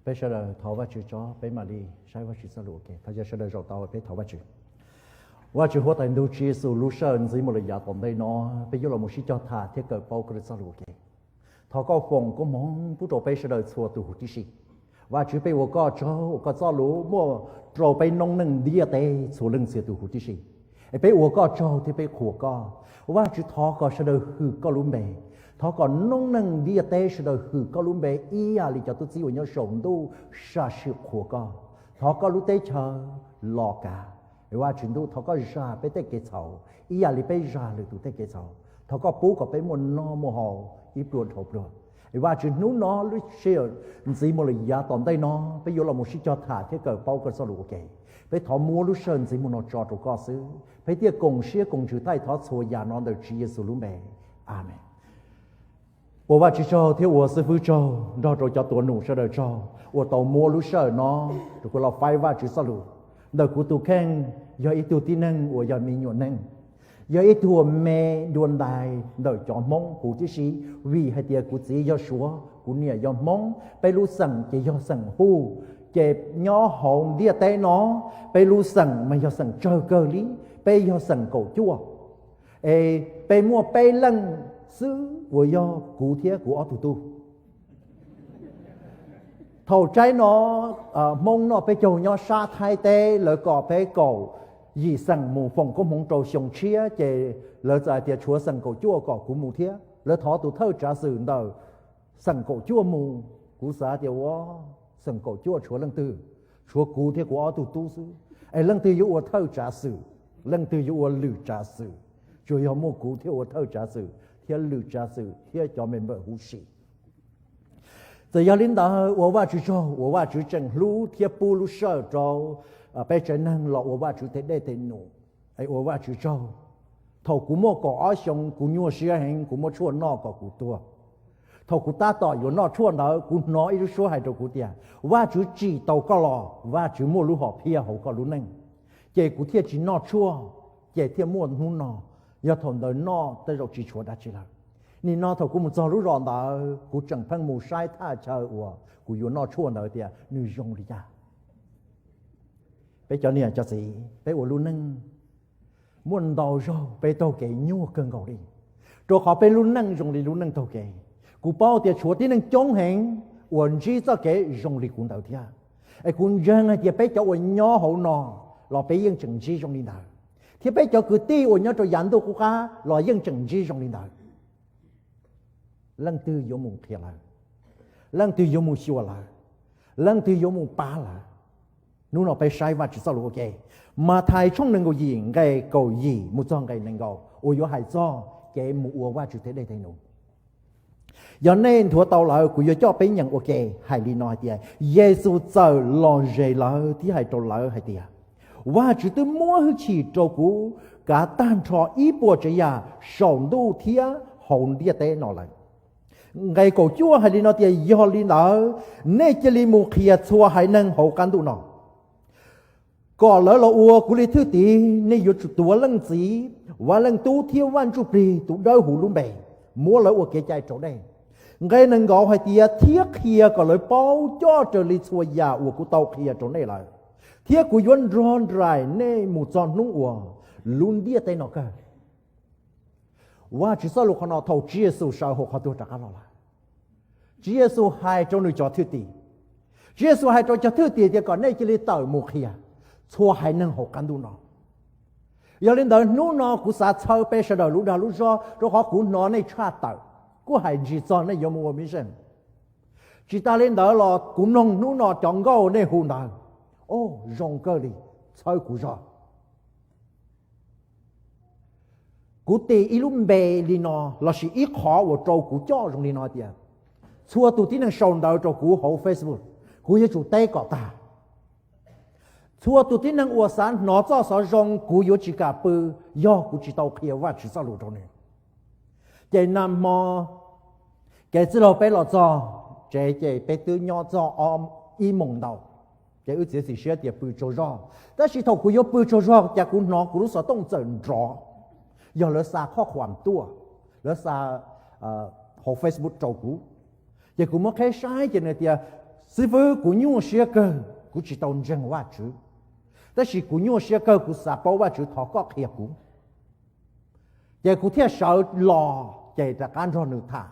Peb sawv daws thov Vajtswv tso, peb mam li saib Vajtswv txoj lus ua ke. Thov yog sawv daws zaum tau peb thov Vajtswv. Vajtswv huab tais ntuj Tswv Yexus lub sij hawm ntxiv mus lawm yav tom ntej no, peb yuav los mus sib cog tham thiab kawm paub koj lub txoj lus ua ke. Thov koj foom koob hmoov pub rau peb sawv daws txhua tus huv tib si. Vajtswv peb ua koj tsaug uas koj txoj lus muaj rau peb noob neej ntiaj teb txhua leej txhia tus huv tib si. Es peb ua koj tsaug thiab peb qhuas koj. Vajtswv thov kom sawv daws hwm koj lub npe. Thov kom noob neej ntiaj teb sawv daws hwm koj lub npe ib yam li cov tub txib uas nyob saum ntuj sam sim qhuas koj. Thov koj lub teb chaws los kav. Vajtswv ntuj, thov koj zam peb tej kev txhaum ib yam li peb zam lwm tus tej kev txhaum. Thov koj pub kom peb muaj noj muaj haus ib pluag dhau pluag. Vajtswv, hnub no lub sij hawm ntxiv mus lawm yav tom ntej no, peb yuav los mus sib cog tham thiab kawm paub koj txoj lus ua ke. Peb thov muab lub sij hawm ntxiv mus no tso rau koj xwb, peb thiaj koom siab koom ntsws thaij thov txhua yam no ntawm Tswv Yexus lub npe. Amees. Ua Vajtswv tsaug thiab ua xib fwb tsaug nrog rau cov tuav num sawv daws tsaug uas tau muab lub sij hawm no rau kuv los faib Vajtswv txoj lus. Ntawm kuv tus kheej yog ib tug tib neeg uas yog me nyuam neeg, yog ib tug uas me dua ntais ntawm cov Hmoob huv tib si, vim hais tias kuv txiv yog Suav, kuv niam yog Hmoob, peb lub xeem ces yog xeem Hu. Ces nyob hauv ntiaj teb no, peb lub xeem mas yog xeem tsawg kawg li, peb yog xeem kaum cuaj. Es peb muaj peb leej xwb uas yog kuv thiab kuv ob tug tub. Thaum tsaib no, Hmoob noj peb caug nyob sab Thaib teb, lawv kom peb kaum yim xeem mus foom koob hmoov rau xyoo tshiab, ces lawv txawm hais tias tshuav xeem kaum cuaj kom kuv mus thiab. Lawv thov tus thawj tsav xwm ntawm xeem kaum cuaj mus. Kuv xav tias ua xeem kaum cuaj tshuav leej twg? Tshuav kuv thiab kuv ob tug tub xwb. Es leej twg yuav ua thawj tsav xwm? Leej twg yuav ua lwm tsav xwm? Tsuas yog muaj kuv thiaj ua thawj tsav xwm thiab lwm tsav xwm thiab cov me npawm huv si. Txawm yog li ntawd ua Vajtswv tsaug uas Vajtswv tseem hlub thiab pub lub sij hawm rau peb tsev neeg los ua Vajtswv tej dej tej num. Ua Vajtswv tsaug, thaum kuv muaj kaum ob xyoo kuv nyuaj siab heev, kuv muab tshuaj noj kom kuv tuag. Thaum kuv tab tom yuav noj tshuaj ntawd, kuv hnov ib lub suab hais rau kuv tias, Vajtswv tsim tau koj los, Vajtswv muaj lub hom phiaj hauv koj lub neej. Ces kuv thiaj tsis noj tshuaj, ces thiaj muaj hnub no. Yog thaum ntawd noj tej zaum tsis tshuav dab tsi lawm. Nim no thaum kuv mus txog lub zos ntawd, kuv tseem pheej mus saib thaj chaw uas kuv yuav noj tshuaj ntawd tias nws zoo li cas. Peb cov niam cov txiv, peb ua lub neej muaj ntau zaug peb taug kev nyuaj kawg nkaus li, rau qhov peb lub neej zoo li lub neej taug kev. Kuv paub tias tshuav tib neeg coob heev uas ntsib txoj kev zoo li kuv ntawd thiab. Es kuv ntseeg hais tias peb cov uas nyob hauv no los peb yeej tseem ntsib zoo li ntawd, thiab peb cov kwv tij uas nyob rau yav ntuj qub qab los yeej tseem ntsib zoo li ntawd. Leej twg yuav mus qhia lawv? Leej twg yuav mus xyuas lawv? Leej twg yuav mus pab lawv? Hnub no peb saib Vajtswv txoj lus ua ke. Mathais tshooj nees nkaum yim nqe kaum yim mus txog nqe nees nkaum uas yuav hais txog kev mus ua Vajtswv tej dej tej num. Yog nej nthuav tau lawm, kuv yuav coj peb nyeem ua ke. Hais li no hais tias, Yexus txawm los ze lawv thiab hais rau lawv hais tias, Vajtswv twb muab hwj chim rau kuv kav tag nrho ib puas tsav yam saum ntuj thiab hauv ntiaj teb no lawm. Nqe kaum cuaj hais li no tias, Yog li ntawd, nej cia li mus qhia txhua haiv neeg hauv qab ntuj no kom lawv los ua kuv li thwj tim. Nej yuav tsum tuav Leej Txiv, Vaj Leej Tub thiab Vaj Ntsujplig tus Dawb Huv lub npe, muab lawv ua kev cai raus dej. Nqe nees nkaum hais tias, Thiab qhia kom lawv paub coj raws li txhua yam uas kuv tau qhia rau nej lawm, thiab kuv yuav nrog nraim nej mus txog hnub uas lub ntiaj teb no kawg. Vajtswv txoj lus qhov no thaum Tswv Yexus sawv hauv qhov tuag rov qab los lawm, Tswv Yexus hais rau nws cov thwj tim, Tswv Yexus hais rau cov thwj tim tias kom nej cia li tawm mus qhia txhua haiv neeg hauv qab ntuj no. Yog li ntawd hnub no kuv xav txhawb peb sawv daws lub dag lub zog rau qhov kuv hnov nej tshaj tawm, kuj hais ntsig txog nej yuav mus ua mission. Tsis tas li ntawd los kuv mloog hnub no cov nkauj nej hu ntawd, o, zoo kawg li, txhawb kuv zog. Kuv tis ib lub npe li no lossis ib qhov uas rau kuv coj zoo li no tias, txhua tus tib neeg sau ntawv rau kuv hauv Facebook, kuv yuav tsum teb kom tag. Txhua tus tib neeg uas xav hnov txoj xov zoo, kuv yuav tsis kam pw yog kuv tsis tau qhia Vajtswv txoj lus rau nws. Ces nag hmo kev txwj laug peb los txog tsev ces peb twb nyob txog ib moos ntau, ces wb txiav txim siab tias pw tsaug zog. Tab sis thaum kuv yuav pw tsaug zog cas kuv hnov kuv lub xov tooj txawm nrov, yog lawv xa qhov khuam tuaj, lawv xa hauv Facebook rau kuv. Ces kuv muab qheb saib ces nws tias, Xib fwb, kuv nyuaj siab kawg, kuv tsis tau ntseeg Vajtswv, tab sis kuv nyuaj siab kawg, kuv xav paub Vajtswv, thov koj qhia kuv. Ces kuv thiaj sawv los ces rov qab nrog nws tham.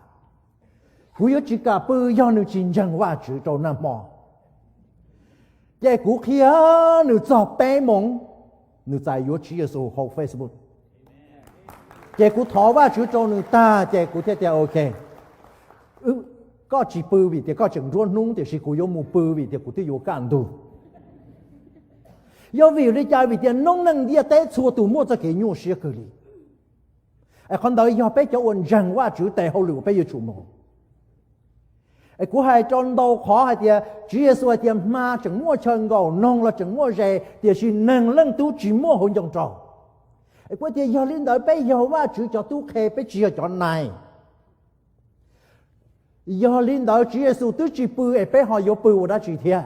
Kuv yuav tsis kam pw yog nws tsis ntseeg Vajtswv rau nag hmo. Ces kuv qhia nws txog peb moos, nws txais yuav Tswv Yexus hauv Facebook. Ces kuv thov Vajtswv rau nws tag ces kuv thiaj tias, ok, koj tsis pw vim tias koj tseem nruab hnub, tiam sis kuv yuav mus pw vim tias kuv twb yuav kaj ntug. Yog vim li cas? Vim tias noob neej ntiaj teb txhua tus muaj txoj kev nyuaj siab kawg li. Es qhov ntawd yog peb cov uas ntseeg Vajtswv tes hauj lwm uas peb yuav tsum mus. Es kuv hais rau ntau qhov hais tias Tswv Yexus hais tias hma tseem muaj chaw nkaum, noog los tseem muaj zes, tiam sis Neeg Leej Tub tsis muaj hauv ncoo rau. Es kuv tias yog li ntawd peb yog Vajtswv cov tub qhe, peb tsis yog cov nais. Yog li ntawd Tswv Yexus twb tsis pw es peb ho yuav pw ua dab tsi thiab?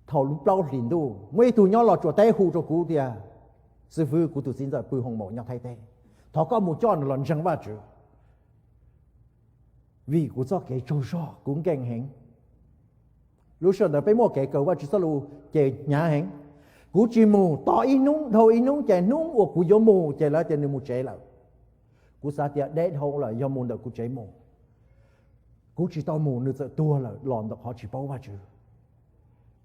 Thaum lub plaub hlis ntuj muaj ib tug nyob Los Tsuas teb hu rau kuv tias, xib fwb, kuv tus txiv ntxawm pw hoo maum nyob Thaib teb, thov koj mus coj nws los ntseeg Vajtswv. Vim kuv txoj kev tsaug zog kuv nkees heev. Lub sij hawm ntawd peb muaj kev kawm Vajtswv txoj lus ces hnyav heev. Kuv tsis mus, tos ib hnub dhau ib hnub, ces hnub uas kuv yuav mus ces lawv tias nws mus tsev lawm. Kuv xav tias deb dhau lawm, yog mus ntawm kuv tsev mus. Kuv tsis tau mus nws txawm tuag lawm los ntawm qhov tsis paub Vajtswv.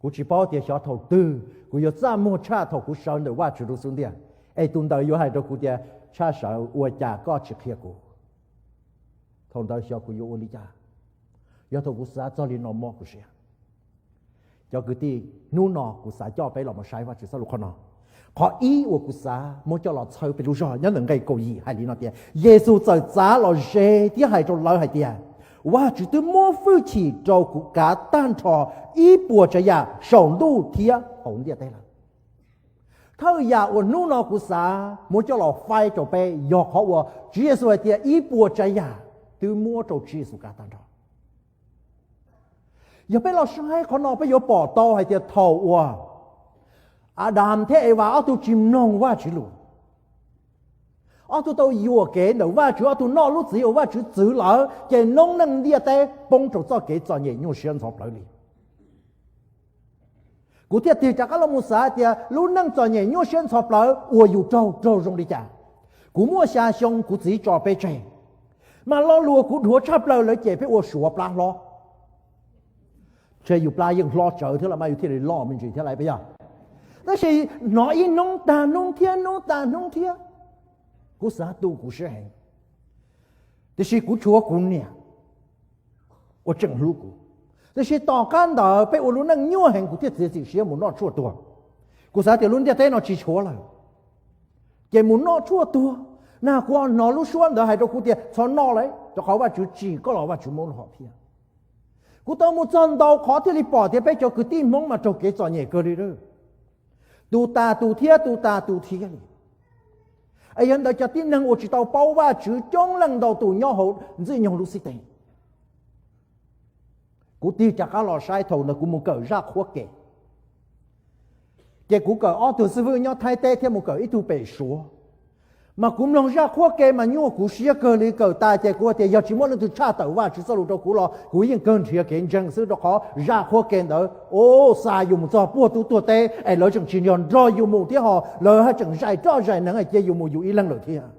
Kuv tsis paub tias xyov thaum twg kuv yuav txaj muag tshaj thaum kuv sawv ntawm Vajtswv lub xub ntiag, es tus ntawd yuav hais rau kuv tias, Tshaj Sawv, ua cas koj tsis qhia kuv? Thaum ntawd xyov kuv yuav ua li cas. Yog thaum kuv xav txog li no mob kuv siab. Cov kwv tij, hnub no kuv xav coj peb los mus saib Vajtswv txoj lus qhov no. Qhov ib uas kuv xav muab coj los txhawb peb lub zog nyob ntawm nqe kaum yim hais li no tias, Yexus txawm txav los ze thiab hais rau lawv hais tias, Vajtswv twb muab hwj chim rau kuv kav tag nrho ib puas tsav yam saum ntuj thiab hauv ntiaj teb lawm. Thawj yam uas hnub no kuv xav muab coj los faib rau peb yog qhov uas Tswv Yexus hais tias ib puas tsav yam twb muab rau Tswv Yexus kav tag nrho. Yog peb los saib qhov no peb yuav pom tau hais tias thaum uas Adas thiab Evas ob tug tsis mloog Vajtswv lus, ob tug tau yuam kev ntawm Vajtswv, ob tug noj lub txiv uas Vajtswv txwv lawm, ces noob neej ntiaj teb poob rau txoj kev txom nyem nyuaj siab ntxhov plawv li. Kuv thiaj tig rov qab los mus xav tias lub neej txom nyem nyuaj siab ntxhov plawv uas yus raug raug zoo li cas. Kuv muaj xya xyoo kuv txiv tso peb tseg, mas lo lus kuv dhuav tshaj plaws lawv cem peb ua Suav plab hlob. Ntshe yus plab yeej hlob tsawv thiab los mas yus thiaj li loj me ntsis thiab lauj, puas yog? Tab sis hnov ib hnub tag hnub thiab hnub tag hnub thiab, kuv xav tu kuv siab heev. Tiam sis kuv tshuav kuv niam uas tseem hlub kuv. Tiam sis tom qab ntawd peb ua lub neej nyuaj heev, kuv thiaj txiav txim siab mus noj tshuaj tuag. Kuv xav tias lub ntiaj teb no tsis tshuav lawm, ces mus noj tshuaj tuag. Na kuv hnov lub suab ntawd hais rau kuv tias txhob noj lawm, rau qhov Vajtswv tsim koj los Vajtswv muab lub hom phiaj. Kuv tau mus txog ntau qhov thiaj li pom tias peb cov kwv tij Hmoob mas raug kev txom nyem kawg li lawm. Tus tas tus thiab, tus tas tus thiab li. Es yog ntawd cov tib neeg uas tsis tau paub Vajtswv coob leej ntau tus nyob hauv Ntxwg Nyoog lub xib teg. Kuv tig rov qab los saib thaum ntawd kuv mus kawm zaj qhuab ke, ces kuv kawm ob tug xib fwb nyob Thaib teb thiab mus kawm ib tug pem Suav. Mas kuv mloog zaj qhuab ke mas nyuaj kuv siab kawg li. Kawm tas ces kuv tias yog tsis muaj leej twg tshaj tawm Vajtswv txoj lus rau kuv los kuv yeej kawg nrhiav kev ntseeg xwb, rau qhov zaj qhuab ke ntawd, o, xa yus mus txog puag tub tuag teb es lawv tseem tsis yog nrog yus mus thiab ho lawv haj tseem zais roj zais neeg cia yus mus yus ib leeg lawm thiab.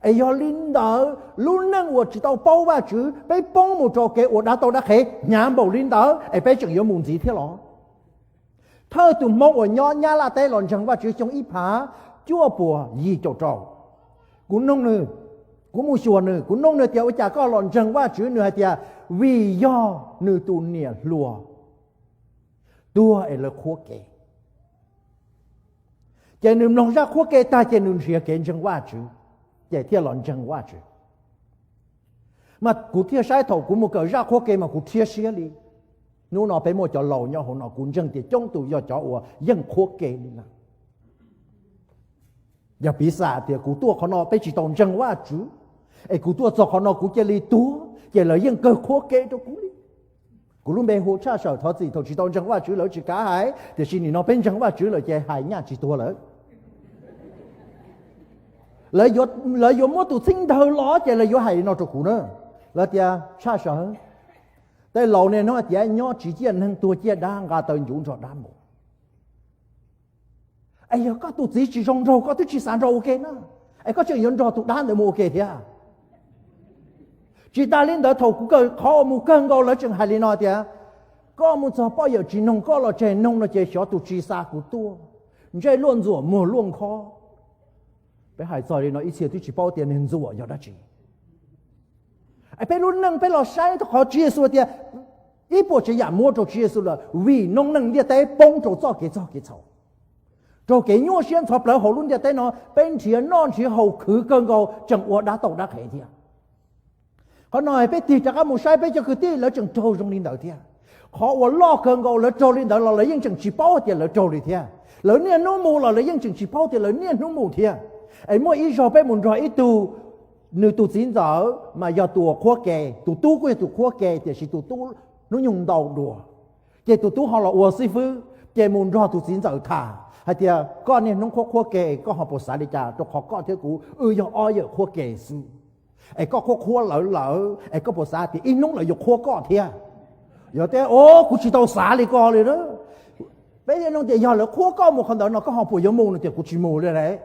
Es yog li ntawd lub neej uas tsis tau paub Vajtswv peb poob mus rau kev ua dab tau dab qhev hnyav npaum li ntawd es peb tseem yuav mus ntxiv thiab los? Thawj tus Hmoob uas nyob Nyab Laj teb los ntseeg Vajtswv xyoo ib phav cuaj puas yim caum rau. Kuv noog nws, kuv mus xyuas nws, kuv noog nws tias ua cas koj los ntseeg Vajtswv, nws hais tias vim yog nws tus niam hluas tuag es lawv qhuab ke. Ces nws mloog zaj qhuab ke tag ces nws nrhiav kev ntseeg Vajtswv, ces thiaj los ntseeg Vajtswv. Mas kuv thiaj saib thaum kuv mus kawm zaj qhuab ke mas kuv rhiab siab li. Hnub no peb muaj cov laus nyob hauv no kuv ntseeg tias coob tus yog cov uas yeej qhuab ke li na. Yog piv xam tias kuv tuaj qhov no peb tsis tau ntseeg Vajtswv, es kuv tuaj txog qhov no kuv cia li tuag ces lawv yeej kawg qhuab ke rau kuv li. Kuv lub npe hu Tshaj Sawm, thov txim thaum tsis tau ntseeg Vajtswv lawv tsis kav hais, tiam sis nim no peb ntseeg Vajtswv lawm ces hais nyaj tsis tuag lawm. Lawv yuav muab tus txheeb ntawd los ces lawv yuav hais li no rau kuv na. Lawv tias Tshaj Sawm, Tej laus niaj hnub tias nyob tsis ciaj neeg tuag ciaj dab, nqa taw ncuv nrog dab mus. Es yog koj tus txiv tsis zoo nraug koj twb tsis xav nrog ua ke na, es koj tseem yuav nrog tus dab ntawd mus ua ke thiab. Tsis tas li ntawd, thaum kuv kawm qhov uas mus kawg nkaus lawv tseem hais li no tias, koj mus txog poj yawm tsis noog koj los tseg, noog no ces xyov tus tsis xa kuv tuaj, ntsej luaj ntxuam muag luaj nkhob. Peb hais txog li no ib txhia twb tsis paub tias niag ntxuam yog dab tsi. Peb lub neej peb los saib qhov Tswv Yexus tias ib puas tsav yam muab rau Tswv Yexus lawm vim noob neej ntiaj teb poob rau txoj kev txog kev txhaum, rau kev nyuaj siab ntxhov plawv hauv lub ntiaj teb no. Peb nrhiav noj nrhiav haus khwv kawg nkaus tseem ua dab tauj dab qhev thiab. Qhov no peb tig rov qab mus saib peb cov kwv tij lawv tseem raug zoo li ntawd thiab. Qhov uas loj kawg nkaus lawv raug li ntawd los lawv yeej tseem tsis paub tias lawv raug li thiab. Lawv niaj hnub mus los lawv yeej tseem tsis paub tias lawv niaj hnub mus thiab. Es muaj ib zaug peb mus nrog ib tug, nws tus txiv ntxawm mas yog tus uas qhuab ke, tus tub kuj yog tus qhuab ke, tiam sis tus tub hnub nyoog ntau dua. Ces tus tub ho los ua xib fwb, ces mus nrog tus txiv ntxawm tham hais tias, koj niaj hnub qhuab qhuab ke, koj ho puas xav li cas, rau qhov koj thiab kuv wb yog ob yawm qhuab ke xwb. Es koj qhuab qhuab lawv lawm es koj puas xav tias ib hnub lawv yuav qhuab koj thiab? Yog tias, o, kuv tsis tau xav li ko li na. Peb yeej tias yog lawv qhuab koj mus qhov ntawd no koj ho puas yuav mus no? Tias kuv tsis mus li lawm.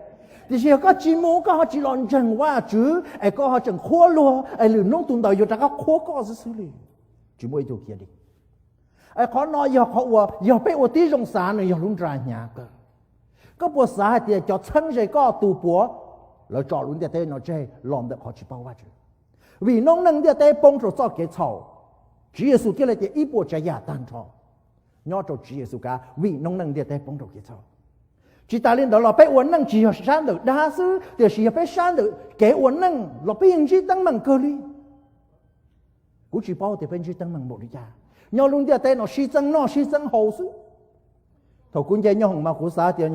Tiam sis yog koj tsis mus, koj ho tsis los ntseeg Vajtswv es koj ho tseem qhuab luag, es lwm hnub tus ntawd yuav rov qab qhuab koj xwb xwb li. Tsis muaj ib tug khiav li. Es qhov no yog qhov uas yog peb ua tib zoo xav nws yog lub nra hnyav kawg. Koj puas xav hais tias cov txheeb ze koj tus puav, lawv tso lub ntiaj teb no tseg los ntawm qhov tsis paub Vajtswv? Vim noob neej ntiaj teb poob rau txoj kev txhaum, Tswv Yexus thiaj li tias ib puas tsav yam tag nrho nyob rau Tswv Yexus kav, vim noob neej ntiaj teb poob rau kev txhaum. Tsis tas li ntawd los peb ua neej tsis yog sab ntawm dab xwb, tiam sis yog peb sab ntawm kev ua neej los peb yeej ntsib teeb meem kawg li. Kuv tsis paub tias peb ntsib teeb meem npaum li cas, nyob lub ntiaj teb no sib txeeb noj sib txeeb haus xwb. Thaum kuv nce nyoob hoom mas kuv xav tias,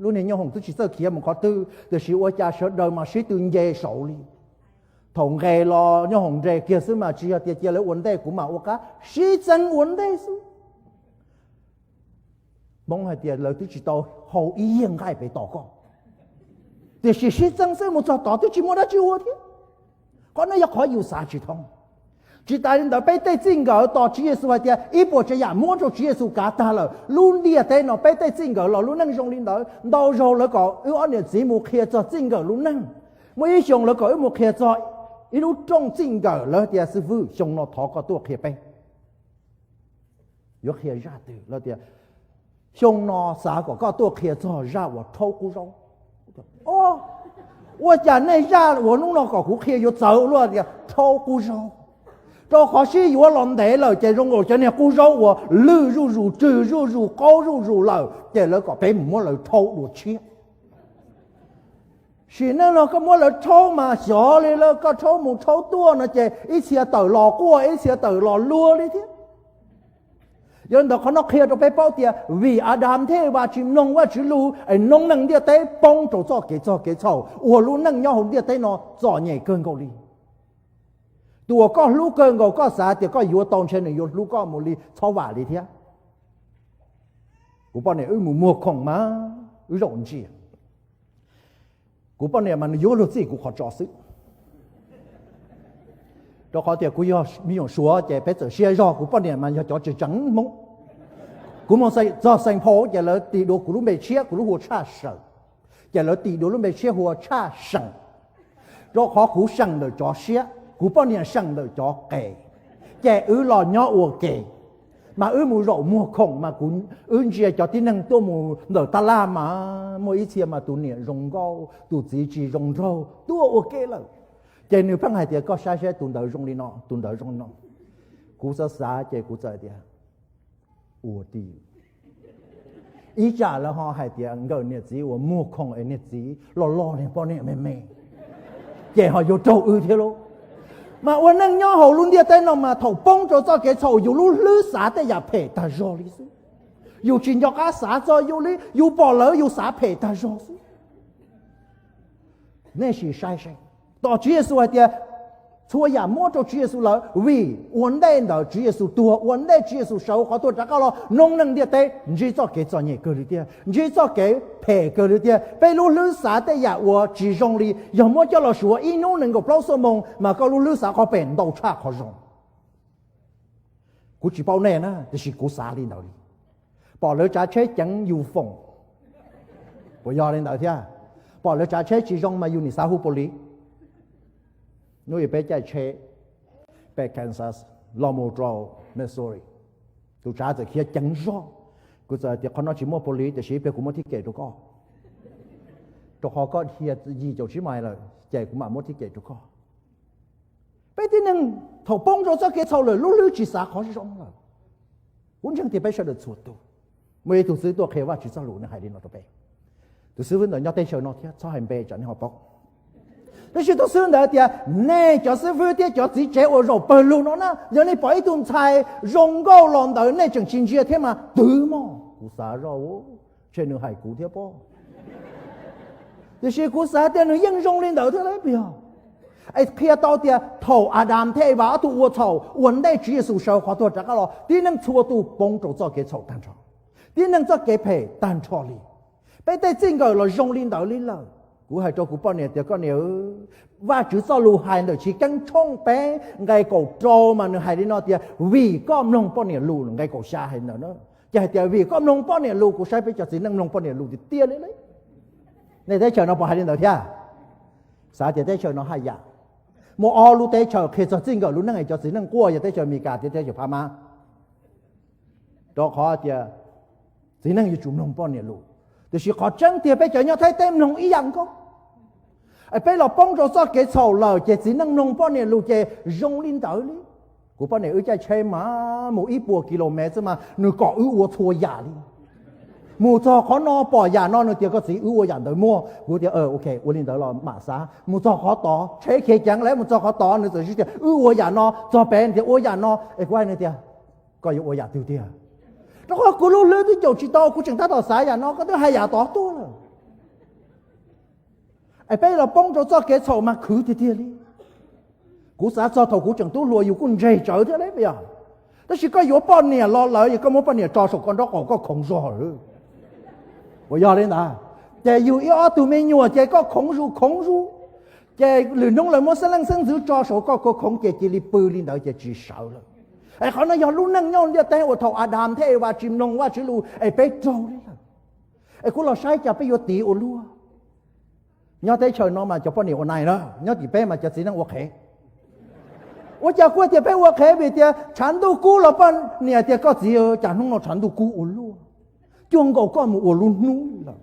lub niag nyoob hoom twb tsis txawj khiav mus qhov twg, tiam sis ua cas sawv daws mas sib tw nce saud li. Thaum nqes los nyoob hoom nres kiag xwb mas tsis yog tias cia lawv ua ntej, kuv mam ua qab sib txeeb ua ntej xwb. Hmoob hais tias lawv twb tsis tau hau ib yiag nqaij pem tos koj, tiam sis sib txeeb xwb, mus txog tod twb tsis muaj dab tsi ua thiab. Qhov no yog qhov yus xav tsis thoob. Tsis tas li ntawd, peb tej txij nkawm tos Tswv Yexus hais tias ib puas tsav yam muab rau Tswv Yexus kav tag lawm, lub ntiaj teb no peb tej txij nkawm los lub neej zoo li ntawd. Ntau zaug lawv kom wb ob niam txiv mus qhia txog txij nkawm lub neej. Muaj ib xyoo lawv kom wb mus qhia txog ib lub rooj txij nkawm, lawv tias, xib fwb, xyoo no thov koj tuaj qhia peb. Yuav qhia zaj twg? Lawv tias, xyoo no xav kom koj tuaj qhia txog zaj uas rhaub qub zaub. O, ua cas nej zaj uas hnub no kom kuv qhia yuav txawv luaj tias rhaub qub zaub? Rau qhov sib yuav los ntev lawm ces zoo nkaus cov niag qub zaub uas lwj zuj zus, tsw zuj zus, qaub zuj zus lawm, ces lawv kom peb mus muab lawv rhaub dua tshiab. Sim neej no koj muab lawv rhaub mas xyov li lawm, koj rhaub mus rhaub tuaj no ces ib txhia tawm los quaj, ib txhia tawm los luag li thiab. Yog li ntawd, qhov no qhia rau peb paub tias vim Adas thiab Evas tsis mloog Vajtswv lus es noob neej ntiaj teb poob rau txoj kev txog kev txhaum, ua lub neej nyob hauv ntiaj teb no txom nyem kawg nkaus li. Tus uas koj hlub kawg nkaus, koj xav tias koj yuav tau ntshe nws yuav hlub koj mus li txhob vam li thiab. Kuv poj niam wb mus muag khoom mas wb zaum ntsia. Kuv poj niam mas nws yuav luag txij kuv qhov tso xwb. Rau qhov tias kuv yog me nyuam Suav ces peb txawm siab zog, kuv poj niam mas yog cov tseem tseem Hmoob. Kuv mus txog Xeem Phau ces lawv tis dua kuv lub npe tshiab, kuv lub hu ua Tshaj Seem. Ces lawv tis dua lub npe tshiab hu ua Tshaj Seem. Rau qhov kuv seem ntawm cov siab, kuv poj niam seem ntawm cov qes, ces wb los nyob ua ke. Mas wb mus zaum muag khoom mas kuv, wb ntsia cov tib neeg tuaj mus ntawm tab laj mas muaj ib txhia mas tus niam zoo nkauj, tus txiv tsis zoo nraug, tuaj ua ke lawm. Ces nws pheej hais tias, koj saib saib tus ntawd zoo li no, tus ntawd zoo li no. Kuv xav xav ces kuv txawm tias, ua tij, ib tsam lawv ho hais tias nkawm niam txiv uas muag khoom es niag txiv loj loj niag poj niam me me, ces ho yuav raug wb thiab lauj. Mas ua neej nyob hauv lub ntiaj teb no mas thaum poob rau txoj kev txhaum, yus lub hlwb xav tej yam phem tag zog li xwb. Yus tsis nco qab xav txog yus li, yus pom lawv yus xav phem tag zog xwb. Nej sim saib saib, tos Tswv Yexus hais tias txhua yam muab rau Tswv Yexus lawm, vim ua ntej ntawd Tswv Yexus tuag, ua ntej Tswv Yexus sawv hauv qhov tuag rov qab los, noob neej ntiaj teb ntsib txoj kev txom nyem kawg li tiag, ntsib txoj kev phem kawg li tiag. Peb lub hlwb xav tej yam uas tsis zoo li, yog muab coj los suav ib hnub nees nkaum plaub xuab moos mas koj lub hlwb xav qhov phem ntau tshaj qhov zoo. Kuv tsis paub nej na, tiam sis kuv xav li ntawd li. Pom lawv tsav tsheb ceev yus foom, puas yog li ntawd thiab? Pom lawv tsav tsheb tsis zoo mas yus nim xav hu poli. Hnub ib peb caij tsheb pem Kansas los mus rau Missouri, tus tsav txawm khiav ceev zog. Kuv txawm tias qhov no tsis muaj poli, tiam sis ib pliag kuv muab thib kem rau koj, rau qhov koj dhia yim caum tsib mais lawm ces kuv mam muab thib kem rau koj. Peb tib neeg thaum poob rau txoj kev txhaum lawm lub hlwb tsis xav qhov zoo lawm. Kuv ntseeg tias peb sawv daws txhua tus. Muaj ib tug xib hwb tuaj qhia Vajtswv txoj lus, nws hais li no rau peb. Tus xib hwb ntawd nyob teb chaws no thiab, txhob hais npe tsam nej ho paub. Tab sis tus xib hwb ntawd tias, nej cov xib hwb thiab cov txiv tsev uas zaum pawg lug no na, yog nej pom ib tug ntxhais zoo nkauj los ntawd nej tseem tsis ntsia thiab mas twv mog. Kuv xav zoj, ntshe nws hais kuv thiab pob. Tiam sis kuv xav tias nws yeej zoo li ntawd thiab lauj, puas yog? Es qhia tau tias thaum Adas thiab Evas ob tug ua txhaum ua ntej Tswv Yexus sawv qhov tuag rov qab los, tib neeg txhua tus poob rau txoj kev txhaum tag nrho, tib neeg txoj kev phem tag nrho li. Peb tej txij nkawm los zoo li ntawd li lawm. Kuv hais rau kuv poj niam tias, koj niam, Vajtswv txoj lus hais ntawm Chiv Keeb tshooj peb nqe kaum rau mas nws hais li no tias, vim koj mloog poj niam lus, nqe kaum xya hais ntawd na. Ces hais tias vim koj mloog poj niam lus, kuv saib peb cov txiv neej mloog poj niam lus tiag tiag li. Nej teb chaws no puas hais li ntawd thiab? Xav tias teb chaws no haj yam. Muaj ob lub teb chaws qhia txog txij nkawm lub neej es cov txiv neej quaj yog teb chaws Amelikas thiab teb chaws Phab Mab, rau qhov tias txiv neej yuav tsum mloog poj niam lus. Tiam sis qhov tseeb tiag peb cov nyob Thaib teb mloog ib yam nkaus. Es peb los poob rau txoj kev txhaum lawm ces txiv neej mloog poj niam lus ces zoo li ntawd li. Kuv poj niam wb caij tsheb mas mus ib puas kilomev xwb mas nws kom wb ua txhua yam li. Mus txog qhov no pom yam no nws tias, koj txiv, wb ua yam ntawd muaj. Kuv tias, ok, ua li ntawd los mam xav. Mus txog qhov tod, tsheb khiav ceev lawm, mus txog qhov tod nws txawm hais tias wb ua yam no, txog pem nws tias ua yam no. Es kuv hais nws tias, koj yuav ua yam twg tiag? Rau qhov kuv lub hlwb twb caum tsis tau, kuv tseem tab tom xav yam no, koj twb hais yam tod tuaj lawm. Es peb los poob rau txoj kev txhaum mas khwv tiag tiag li. Kuv xav txog thaum kuv tseem tub hluas yus kuj ntseg tsawv thiab lauj, puas yog? Tab sis koj yuav poj niam los lawm es koj muab poj niam tso saum koj nraub qaum koj khoov zog lawm. Puas yog li ntawd? Ces yus ib ob tug me nyuam ces koj khoov zus khoov zus, ces lwm hnub lawv muab xeeb leej xeeb ntxwv tso saum koj khoov khoov ces cia li pw li ntawd ces tsis sawv lawm. Es qhov no yog lub neej nyob ntiaj teb uas thaum Adas thiab Evas tsis mloog Vajtswv lus es peb raug li lawm. Es kuv los saib cas peb yuav tiv ua luaj. Nyob teb chaws no mas cov poj niam ua nais na, nyob tim peb mas cov txiv neej ua qhev. Ua cas kuv tias peb ua qhev? Vim tias tshav ntuj kub los poj niam tias, koj txiv, cas hnub no tshav ntuj kub ua luaj, cuag nkaus koj mus ua lub hnub lawm.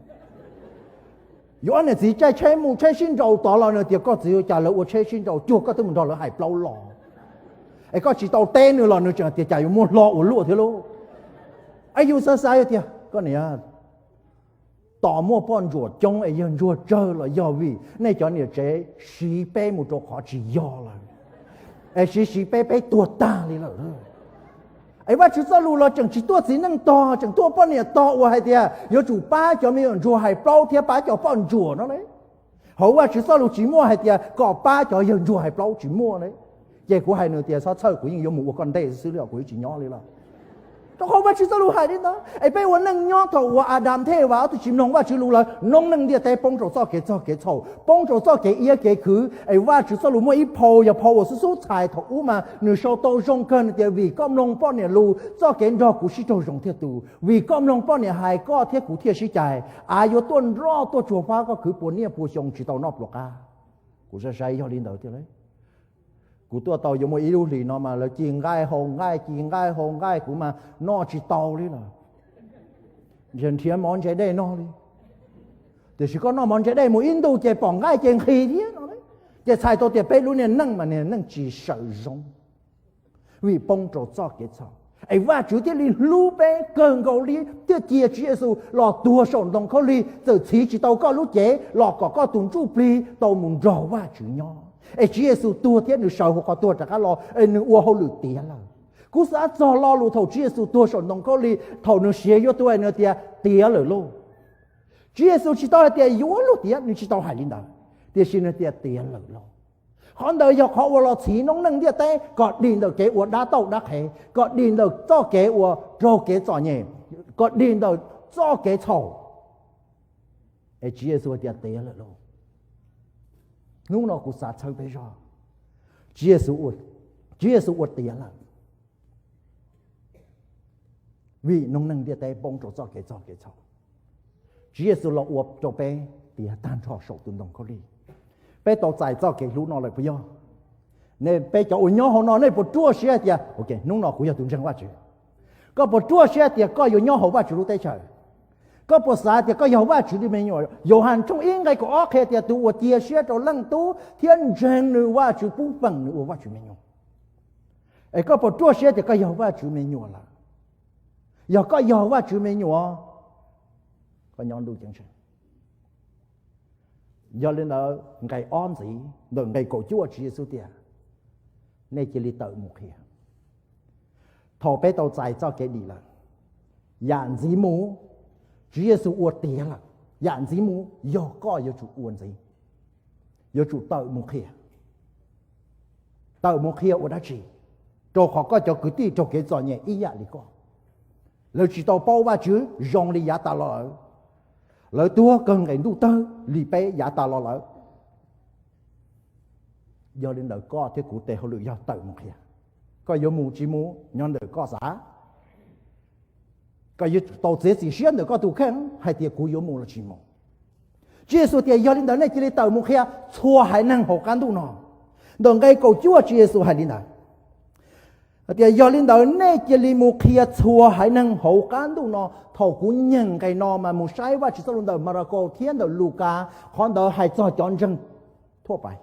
Yuav ob niam txiv caij tsheb mus tsheb sib nraus tod los nws tias, koj txiv, cas lawv ua tsheb sib nraus cuag koj twb mus nrog lawv hais plaub los. Es koj tsis tau teb nws los nws tseem tias cas yuav muaj hlo ua luaj thiab lauj. Es yus xav xav tias, koj niam, tos muaj poj ntsuam coob es yawg ntsuag tsawg los yog vim nej cov niam tsev siv peb mus rau qhov tsis yog lawm, es siv siv peb, peb tuag tag li lawm. Es Vajtswv txoj lus los tseem tsis tuaj txiv neej tog, tseem tuaj poj niam tog uas hais tias yuav tsum pab cov me nyuam ntsuag hais plaub thiab pab cov poj ntsuam no lauj. Hauv Vajtswv txoj lus tsis muaj hais tias kom pab cov yawg ntsuag hais plaub, tsis muaj li. Ces kuv hais nws tias, txhob txhawj, kuv yeej yuav mus ua koj ntej xwb li os, kuv yuav tsis nyob li lawm. Rau qhov Vajtswv txoj lus hais li ntawd. Es peb ua neej nyob thaum uas Adas thiab Evas ob tug tsis mloog Vajtswv lus lawm, noob neej ntiaj teb poob rau txoj kev txog kev txhaum, poob rau txoj kev iab kev khwv. Es Vajtswv txoj lus muaj ib phau, yog phau uas xub xub txhais thaum ub mas nws sau tau zoo kawg, nws tias, vim koj mloog poj niam lus, txoj kev nrog kuv sib raug zoo thiaj tu. Vim koj mloog poj niam hais, koj thiab kuv thiaj sib cais. Av yuav tuaj nroj tuaj tsuag fab koj khwv puas niaj puas xyoo tsis tau noj pluas qab. Kuv saib saib yog li ntawd tiag lauj. Kuv tuaj tau yuav muaj ib lub hlis no mas lawv ci nqaij haus nqaij, ci nqaij haus nqaij, kuv mas noj tsis tau li lawm. Nrhiav mov ntse dej noj li. Tiam sis koj noj mov ntse dej mus ib ntus ces pom nqaij ces nqhis thiab no. Ces txhais tau tias peb lub niag neej mas niag neej tsis sawv zoo, vim poob rau txoj kev txhaum. Es Vajtswv thiaj li hlub peb kawg nkaus li thiaj cia Tswv Yexus los tuag saum ntoo khaub lig, txawm txhiv tsis tau koj lub cev los kom koj tus ntsuj plig tau mus nrog Vajtswv nyob. Es Tswv Yexus tuag thiab nws sawv hauv qhov tuag rov qab los, es nws ua hauj lwm tiav lawm. Kuv xav txog lo lus thaum Tswv Yexus tuag saum ntoo khaub lig, thaum nws siav yuav tuag nws tias, tiav lawm lauj. Tswv Yexus tsis tau hais tias yuav luag tiav, nws tsis tau hais li ntawd, tiam sis nws tias, tiav lawm lauj. Qhov ntawd yog qhov uas los txhiv noob neej ntiaj teb kom dim ntawm kev ua dab tauj dab qhev, kom dim ntawm txoj kev uas raug kev txom nyem, kom dim ntawm txoj kev txhaum. Es Tswv Yexus tias, tiav lawm lauj. Hnub no kuv xav txhawb peb zog, Tswv Yexus ua tiav lawm. Vim noob neej ntiaj teb poob rau txoj kev txog kev txhaum, Tswv Yexus los ua rau peb tiav tag nrho saum tus ntoo khaub lig. Peb tau txais txoj kev hlub no lawm puas yog? Nej, peb cov uas nyob hauv no, nej puas ruaj siab tias, ok, hnub no kuv yog tus ntseeg Vajtswv? Koj puas ruaj siab tias koj yuav nyob hauv Vajtswv lub teb chaws? Koj puas xav tias koj yog Vajtswv tus me nyuam? Yauhas tshooj ib nqe kaum ob qhia tias tus uas cia siab rau Leej Tub thiab ntseeg nws, Vajtswv pub feem nws ua Vajtswv me nyuam. Es koj puas ruaj siab tias koj yog Vajtswv me nyuam lawm? Yog koj yog Vajtswv me nyuam, koj nyob ntuj ceeb tsheej. Yog li ntawd nqe ob ntxiv ntawm nqe kaum cuaj Tswv Yexus tias, nej cia li tawm mus qhia. Thaum peb tau txais txoj kev dim lawm, yam ntxiv mus, Tswv Yexus ua tiav lawm, yam ntxiv mus yog koj yuav tsum ua ntxiv, yuav tsum tawm mus qhia. Tawm mus qhia ua dab tsi? Rau qhov koj cov kwv tij raug kev txom nyem ib yam li koj. Lawv tsis tau paub Vajtswv zoo li yav tas los lawm. Lawv tuag kawg nqe ntuj tawg li peb yav tas los lawm. Yog li ntawd koj thiab kuv tes hauj lwm yog tawm mus qhia. Koj yuav mus tsis mus nyob ntawm koj xav. Koj yuav tau txiav txim siab ntawm koj tus kheej hais tias kuv yuav mus los tsis mus. Tswv Yexus tias, yog li ntawd nej cia li tawm mus qhia txhua haiv neeg hauv qab ntuj no. Ntawm nqe kaum cuaj Tswv Yexus hais li ntawd, hais tias, yog li ntawd nej cia li mus qhia txhua haiv neeg hauv qab ntuj no. Thaum kuv nyeem nqe no mas mus saib Vajtswv txoj lus ntawm Marakaus thiab ntawm Lukas, qhov ntawd hais txog cov ntseeg thuaj pais.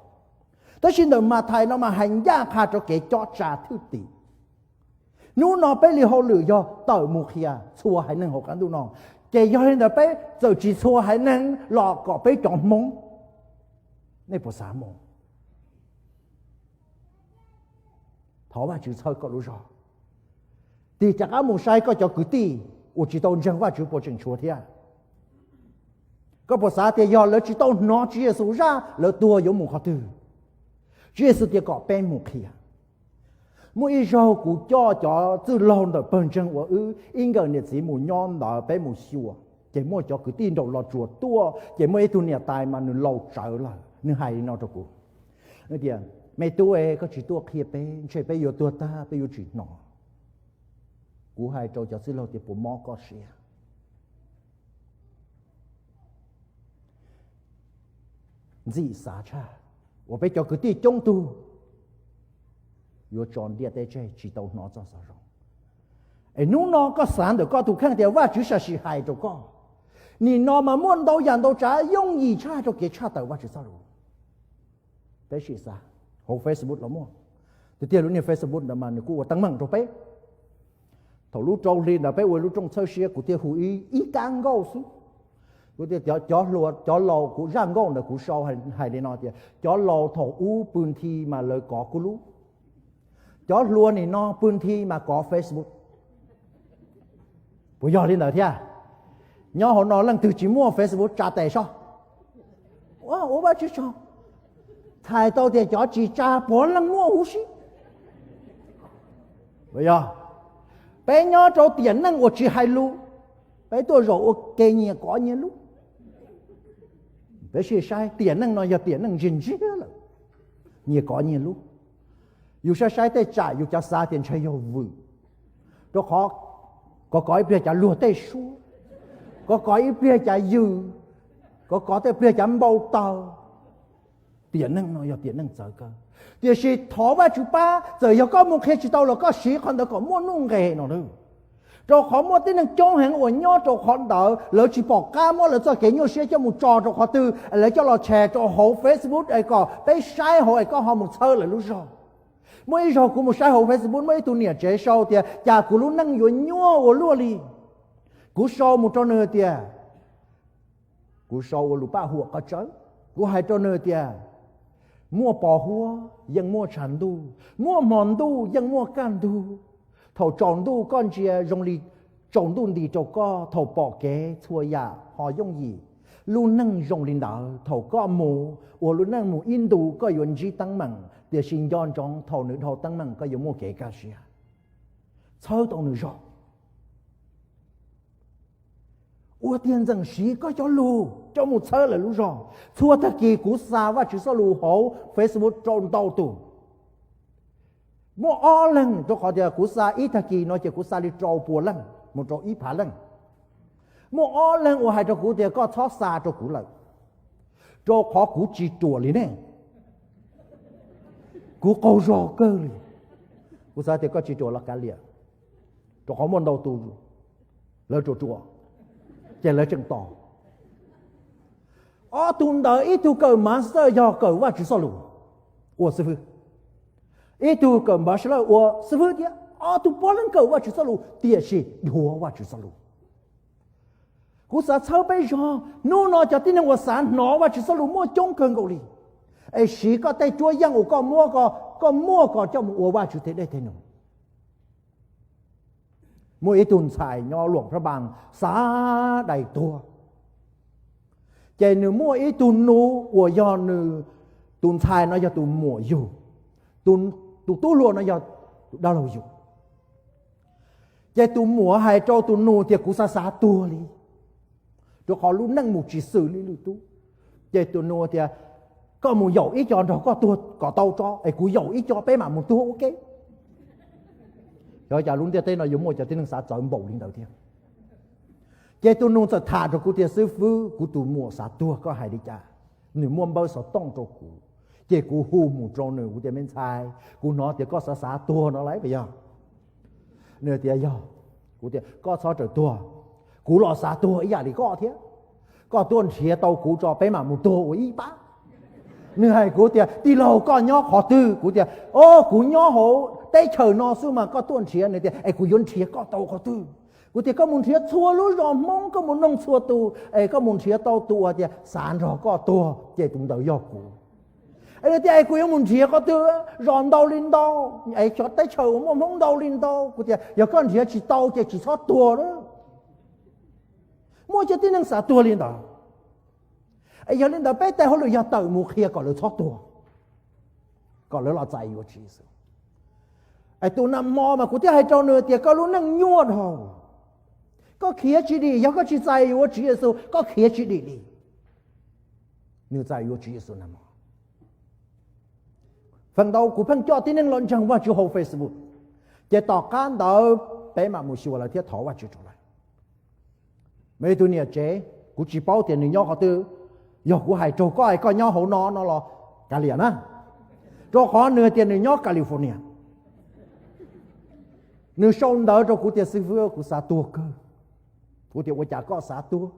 Tab sis ntawm Mathais no mas hais ncaj qha rau kev cob tsa thwj tim. Hnub no peb li hauj lwm yog tawm mus qhia txhua haiv neeg hauv qab ntuj no. Ces yog li ntawd peb txawm tsis txhua haiv neeg los kom peb cov Hmoob, nej puas xav mus? Thov Vajtswv txhawb koj lub zog. Tig rov qab mus saib koj cov kwv tij uas tsis tau ntseeg Vajtswv puas tseem tshuav thiab. Koj puas xav tias yog lawv tsis tau hnov Tswv Yexus zaj lawv tuag yuav mus qhov twg? Tswv Yexus tias kom peb mus qhia. Muaj ib zaug kuv coj cov txwj laug ntawm pawg ntseeg uas wb ib nkawm niam txiv mus nyob ntawd peb mus xyuas, ces muaj cov kwv tij nraum Los Tsuas tuaj, ces muaj ib tug niam tais mas nws laus tsawv lawm, nws hais li no rau kuv tias, me tub, koj tsis tuaj qhia peb, ntshe peb yuav tuag tag peb yuav tsis hnov. Kuv hais rau cov txwj laug tias, puas mob koj siab? Ntxim xav tshaj uas peb cov kwv tij coob tug yuav tso ntiaj teb tseg tsis tau hnov txoj xov zoo. Es hnub no koj xav ntawm koj tus kheej tias Vajtswv sam sim hais rau koj. Nim no mas muaj ntau yam ntau tsav yooj yim tshaj rau kev tshaj tawm Vajtswv txoj lus. Peb sim xav, hauv Facebook los muaj. Tiag tiag lub niag Facebook ntawd mas nws kuj ua teeb meem rau peb. Thaum lub rau hli ntawd peb ua lub rooj txhawb siab, kuv thiaj hu ib kab nkauj xwb. Kuv tias cov laus, kuv zaj nkauj ntawd kuv sau hais li no tias, cov laus thaum ub pw nthi mas lawv kov kuv lub, cov hluas nim no pw nthi mas kov Facebook. Puas yog li ntawd thiab? Nyob hauv no leej twg tsis muaj Facebook tsa tes soj. Ua Vajtswv tsaug, txhais tau tias cov tsis tsa puav leej muaj huv si. Yog peb nyob rau tiam neej uas tsis hais lus, peb tuaj zaum ua ke nyias kov nyias lub. Peb sim saib tiam neej no yog tiam neej ntsiag ntsiag lawm, nyias kov nyias lub. Yus saib saib tej tsam yus cov xav tias ntshe yog vwm, rau qhov kov kov ib pliag cas luag tej suab, kov kov ib pliag cas yws, kov kov tej pliag cas npau taws. Tiam neej no yog tiam neej txawv kawg, tiam sis thov Vajtswv pab, txawm yog koj mus qhia tsis tau los koj siv qhov ntawd kom muaj nuj nqes no. Rau qhov muaj tib neeg coob heev uas nyob rau qhov ntawd lawv tsis pom qab muab lawv txoj kev nyuaj siab coj mus tso rau qhov twg, lawv coj los share rau hauv Facebook es kom peb saib hauv es koj ho mus txhawb lawv lub zog. Muaj ib zaug kuv mus saib hauv Facebook muaj ib tug niam tsev sau tias cas kuv lub neej yuav nyuaj ua luaj li. Kuv sau mus rau nws tias, kuv sau ua lus paj huam qhov tsawb, kuv hais rau nws tias, muaj pos huab yeej muaj tshav ntuj, muaj hmo ntuj yeej muaj kaj ntug. Thaum tsaus ntuj koj ntsia zoo li tsaus ntuj nti rau koj, thaum pom kev txhua yam ho yooj yim. Lub neej zoo li ntawd, thaum koj mus ua lub neej mus ib ntus koj yuav ntsib teeb meem, tiam sis nco ntsoov thaum nws dhau teeb meem koj yuav muaj kev kaj siab. Txhawb tau nws zog. Ua tiag ntxeem siv koj cov lus coj mus txhawb lawv lub zog. Txhua tag kis kuv xa Vajtswv txoj lus hauv Facebook rau ntau tus. Muaj ob leeg, rau qhov tias kuv xa ib tag kis no ces kuv xa li rau pua leej. mus rau ib phav leej. Muaj ob leeg uas hais rau kuv tias koj txhob xa rau kuv lawm, rau qhov kuv tsis ruam li nej. Kuv qaug zog kawg li. Kuv xav tias koj tsis ruam los kav liam, rau qhov muaj ntau tus lawv ruam ruam, ces lawv tseem tos. Ob tug ntawd ib tug kawm master yog kawm Vajtswv txoj lus ua xib fwb, ib tug kawm bachelor ua xib fwb thiab. Ob tug puav leej kawm Vajtswv txoj lus tiam sis dhuav Vajtswv txoj lus. Kuv xav txhawb peb zog, hnub no cov tib neeg uas xav hnov Vajtswv txoj lus muaj coob kawg nkaus li. Es siv koj tej cuab yeej uas koj muab, koj muaj koj coj mus ua Vajtswv tej dej tej num. Muaj ib tug ntxhais nyob Luam Phab Npaas xav dai tuag, ces nws muaj ib tug nus uas yog nws, tus ntxhais no yog tus muam yug, tus tub hluas no yog tus dab laug yug. Ces tus muam hais rau tus nus tias kuv xav xav tuag li, rau qhov lub neej mus tsis xws li lwm tus. Ces tus nus tias koj mus yaum ib co nrog koj tuag kom tau tso, es kuv yaum ib co peb mam mus tuag ua ke. Xyov cas lub ntiaj teb no yuav muaj cov tib neeg xav txawv npaum li ntawd thiab. Ces tus nus txawm tham rau kuv tias xib fwb, kuv tus muam xav tuag, koj hais li cas? Nws muaj npawb xov tooj rau kuv, ces kuv hu mus rau nws, kuv tias me ntxhais, kuv hnov tias koj xav xav tuag no lauj, puas yog? Nws tias yog. Kuv tias koj txhob rawm tuag, kuv los xav tuag ib yam li koj thiab. Koj tuaj nrhiav tau kuv tso peb mam mus tuag ua ib pab. Nws hais kuv tias tij laug koj nyob qhov twg? Kuv tias o, kuv nyob hauv teb chaws no xwb mas koj tuaj nrhiav. Nws tias es kuv yuav nrhiav koj tau qhov twg? Kuv tias koj mus nrhiav txhua lub zos Hmoob, koj mus noog txhua tus es koj mus nrhiav tau tus uas tias xav nrog koj tuag ces tus ntawd yog kuv. Es nws tias es kuv yuav mus nrhiav qhov twg? Zos ntau li ntau, es cov teb chaws uas muaj Hmoob ntau li ntau. Kuv tias yog koj nrhiav tsis tau ces tsis txhob tuag lawm. Muaj cov tib neeg xav tuag li ntawd. Es yog li ntawd peb tej hauj lwm yog tawm mus qhia kom lawv txhob tuag, kom lawv los txais yuav Tswv Yexus. Es tus nag hmo mas kuv thiaj hais rau nws tias koj lub neej nyuaj dhau, koj khiav tsis dim, yog koj tsis txais yuav Tswv Yexus koj khiav tsis dim li. Nws txais yuav Tswv Yexus nag hmo. Feem ntau kuv pheej coj tib neeg los ntseeg Vajtswv hauv Facebook, ces tom qab ntawd peb mam mus xyuas lawv thiab thov Vajtswv rau lawv. Muaj ib tug niam tsev, kuv tsis paub tias nws nyob qhov twg, yog kuv hais rau koj es koj nyob hauv no no los kav liam na, rau qhov nws tias nws nyob California. Nws sau ntawv rau kuv tias xib fwb, kuv xav tuag kawg. Kuv tias ua cas koj xav tuag?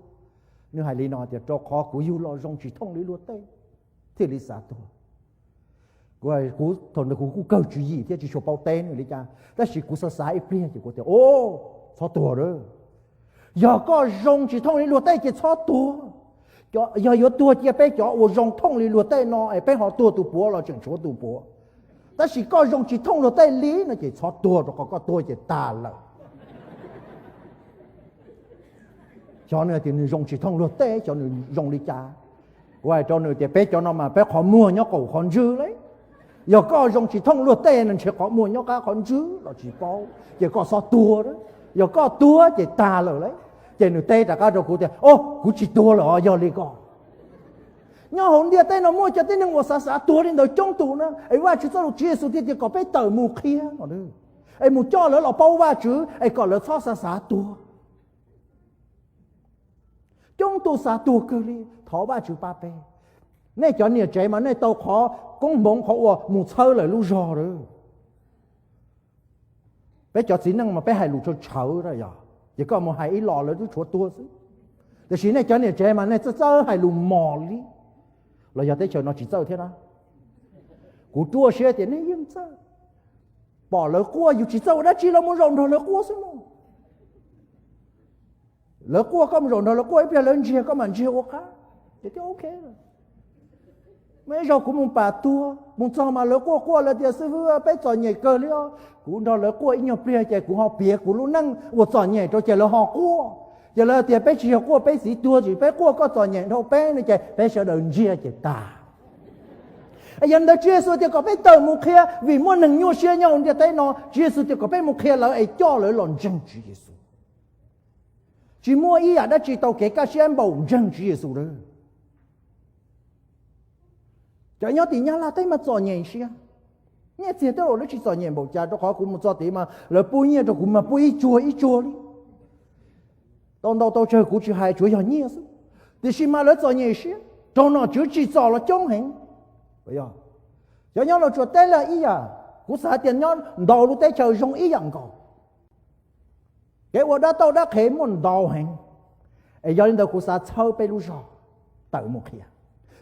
Nws hais li no tias rau qhov kuv yug los zoo tsis thooj li luag tej thiaj li xav tuag. Kuv, kuv thaum ntawd kuv kuj kawg tswv yim thiab tsis tshua paub teb nws li cas, tab sis kuv xav xav ib pliag ces kuv tias o, txhob tuag lawm. Yog koj zoo tsis thooj li luag tej ces txhob tuag. Yog yuav tuag cia peb cov uas zoo thooj li luag tej no es peb ho tuag tus puav los tseem tshuav tus puav. Tab sis koj zoo tsis thooj luag tej li no ces txhob tuag, rau qhov koj tuag ces tag lawm. Xyov nws tias nws zoo tsis thooj luag tej, xyov nws zoo li cas. Kuv hais rau nws tias peb cov no mas peb qhov muag nyob qaum qhov ntswg lauj. Yog koj zoo tsis thooj luag tej no ntshe qhov muag nyob qab qhov ntswg los tsis paub, ces koj txhob tuag. Yog koj tuag ces tag lawm lauj. Ces nws teb rov qab rau kuv tias o, kuv tsis tuag lawm os, yog li ko. Nyob hauv ntiaj teb no muaj cov tib neeg uas xav xav tuag li ntawd coob tus na, es Vajtswv txoj lus, Tswv Yexus thiaj tias kom peb tawm mus qhia no, es mus coj lawv los paub Vajtswv es kom lawv txhob xav xav tuag. Coob tus xav tuag kawg li, thov Vajtswv pab peb. Nej cov niam tsev mas nej tau qhov koob hmoov qhov uas mus txhawb lawv lub zog lawm. Peb cov txiv neej mas peb hais lus tshawv tshawv, ces koj mus hais ib los lawv twb tshuav tuag xwb. Tiam sis nej cov niam tsev mas nej txawj txawj hais lus mos li, los yog teb chaws no tsis txawj thiab na. Kuv ruaj siab tias nej yeej txawj. Pom lawv quaj yus tsis txawj ua dab tsi los mus zaum nrog lawv quaj xwb mus. Lawv quaj koj mus zaum nrog lawv quaj ib pliag lawv ntsiag koj mam ntsiag ua qab, ces twb ok. Muaj ib zaug kuv mus pam tuag mus txog mas lawv quaj quaj lawv tias xib fwb, peb txom nyem kawg li os. Kuv nrog lawv quaj ib nyuag pliag ces kuv ho piav kuv lub neej uas txom nyem rau ces lawv ho quaj. Ces lawv tias peb tsis yog quaj peb txiv tuag, tsis, peb quaj koj txom nyem dhau peb no ces peb sawv daws ntsiag ces tag. Yog li ntawd Tswv Yexus tias kom peb tawm mus qhia, vim muaj neeg nyuaj siab nyob hauv ntiaj teb no, Tswv Yexus tias kom peb mus qhia lawv es coj lawv los ntseeg Tswv Yexus. Tsis muaj ib yam dab tsi tau kev kaj siab npaum ntseeg Tswv Yexus lawm. Cov nyob tim Nyab Laj teb mas txom nyem siab. Nyiaj txiag tej zaum lawv tsis txom nyem npaum cas, rau qhov kuv mus txog tid mas lawv pub nyiaj rau kuv mas pub ib tsuag ib tsuag li. Tau ntau tau tsawg kuv tsis hais, tsuas yog nyiaj xwb, tiam sis mas lawv txom nyem siab, raug nom tswv tsim txom los coob heev. Cov nyob Los Tsuas teb lawv ib yam, kuv xav tias nyob ntau lub teb chaws zoo ib yam nkaus. Kev ua dab tauj dab qhev muaj ntau heev, es yog li ntawd kuv xav txhawb peb lub zog tawm mus qhia.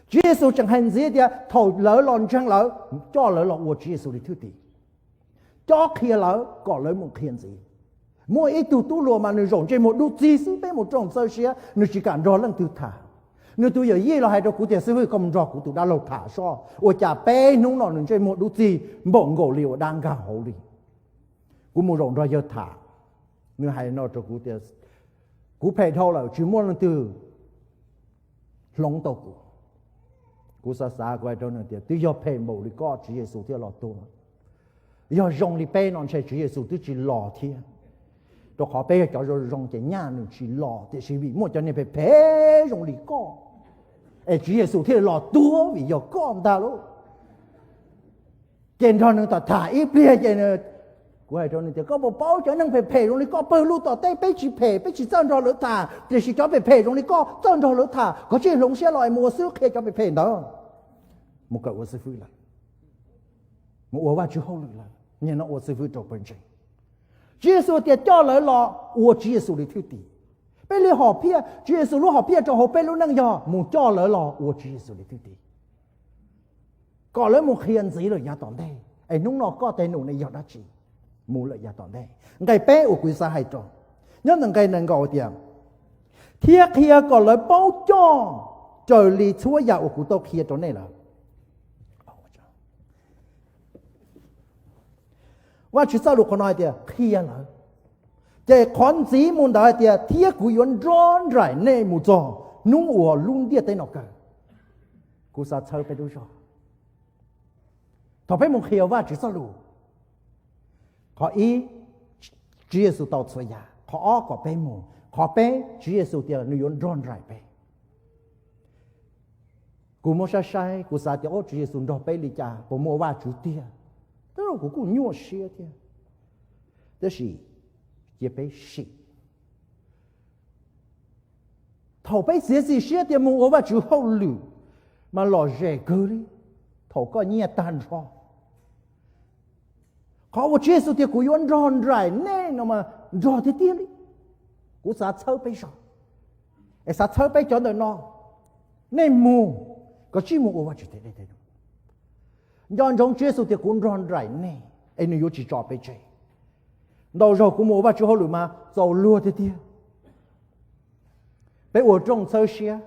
Tswv Yexus tseem hais ntxiv tias thaum lawv los ntseeg lawv, coj lawv los ua Tswv Yexus li thwj tim, coj qhia lawv kom lawv mus qhia ntxiv. Muaj ib tug tub hluas mas nws zaum ntsej muag dub txig xwb, peb mus rooj txhawb siab nws tsis kam nrog leej twg tham. Nws tus yawm yij los hais rau kuv tias, Xib fwb, koj mus nrog kuv tus dab laug tham soj, ua cas peb hnub no nws ntsej muag dub txig npaum nkaus li ua dab nkag hauv li. Kuv mus zaum nrog yawg tham, nws hais no rau kuv tias, Kuv phem dhau lawm, tsis muaj leej twg hloov tau kuv. Kuv xav xav, kuv hais rau nws tias, Twb yog phem npaum li koj Tswv Yexus thiaj los tuag. Yog zoo li peb no ntshe Tswv Yexus twb tsis los thiab, rau qhov peb yog cov zoo zoo ces nyaj nws tsis los, tiam sis vim muaj cov neeg phem phem zoo li koj es Tswv Yexus thiaj los tuag vim yog koj ntag lauj. Ces nrog nws tham tham ib pliag ces kuv hais rau nws tias, Koj puas paub cov neeg phem phem zoo li koj pawg lug tom teb peb tsis phem, peb tsis txawj nrog lawv tham, tiam sis cov phem phem zoo li koj txawj nrog lawv tham, koj tsij hloov siab los es mus ua xib fwb qhia cov phem phem ntawd mus kawm ua xib fwb lawm, mus ua Vajtswv hauj lwm lawm, niaj hnub ua xib fwb rau pawg ntseeg. Tswv Yexus tias coj lawv los ua Tswv Yexus li thwj tim. Peb li hom phiaj, Tswv Yexus lub hom phiaj rau hauv peb lub neej yog mus coj lawv los ua Tswv Yexus li thwj tim, kom lawv mus qhia ntxiv lawm yav tom ntej, es hnub no koj tej num ne yog dab tsi mus lawm yav tom ntej. Nqe peb uas kuv xav hais rau, nyob ntawm nqe nees nkaum tias, Thiab qhia kom lawv paub coj raws li txhua yam uas kuv tau qhia rau nej lawm. Vajtswv txoj lus qhov no hais tias qhia lawv, ces qhov ntxiv mus ntawd hais tias, Thiab kuv yuav nrog nraim nej mus txog hnub uas lub ntiaj teb no kawg. Kuv xav txhawb peb lub zog thaum peb mus qhia Vajtswv txoj lus. Qhov ib, Tswv Yexus tau txhua yam. Qhov ob, kom peb mus. Qhov peb, Tswv Yexus tias nws yuav nrog nraim peb. Kuv muab saib saib, kuv xav tias, Au, Tswv Yexus nrog peb li cas, puas muaj Vajtswv tiag? Tab sis kuv kuj nyuaj siab thiab. Tab sis cia peb sim. Thaum peb txiav txim siab tias mus ua Vajtswv hauj lwm, mas lom zem kawg li thaum koj nyiaj tag nrho. Qhov uas Tswv Yexus tias kuv yuav nrog nraim nej no mas nrog tiag tiag li. Kuv xav txhawb peb zog, es xav txhawb peb cov ntawm no, nej mus, koj tsij mus ua Vajtswv tej dej tej dub. Nco ntsoov Tswv Yexus tias kuv nrog nraim nej, es nws yuav tsis tso peb tseg. Ntau zaug kuv mus ua Vajtswv hauj lwm mas txaus luag tiag tiag. Peb ua rooj txhawb siab,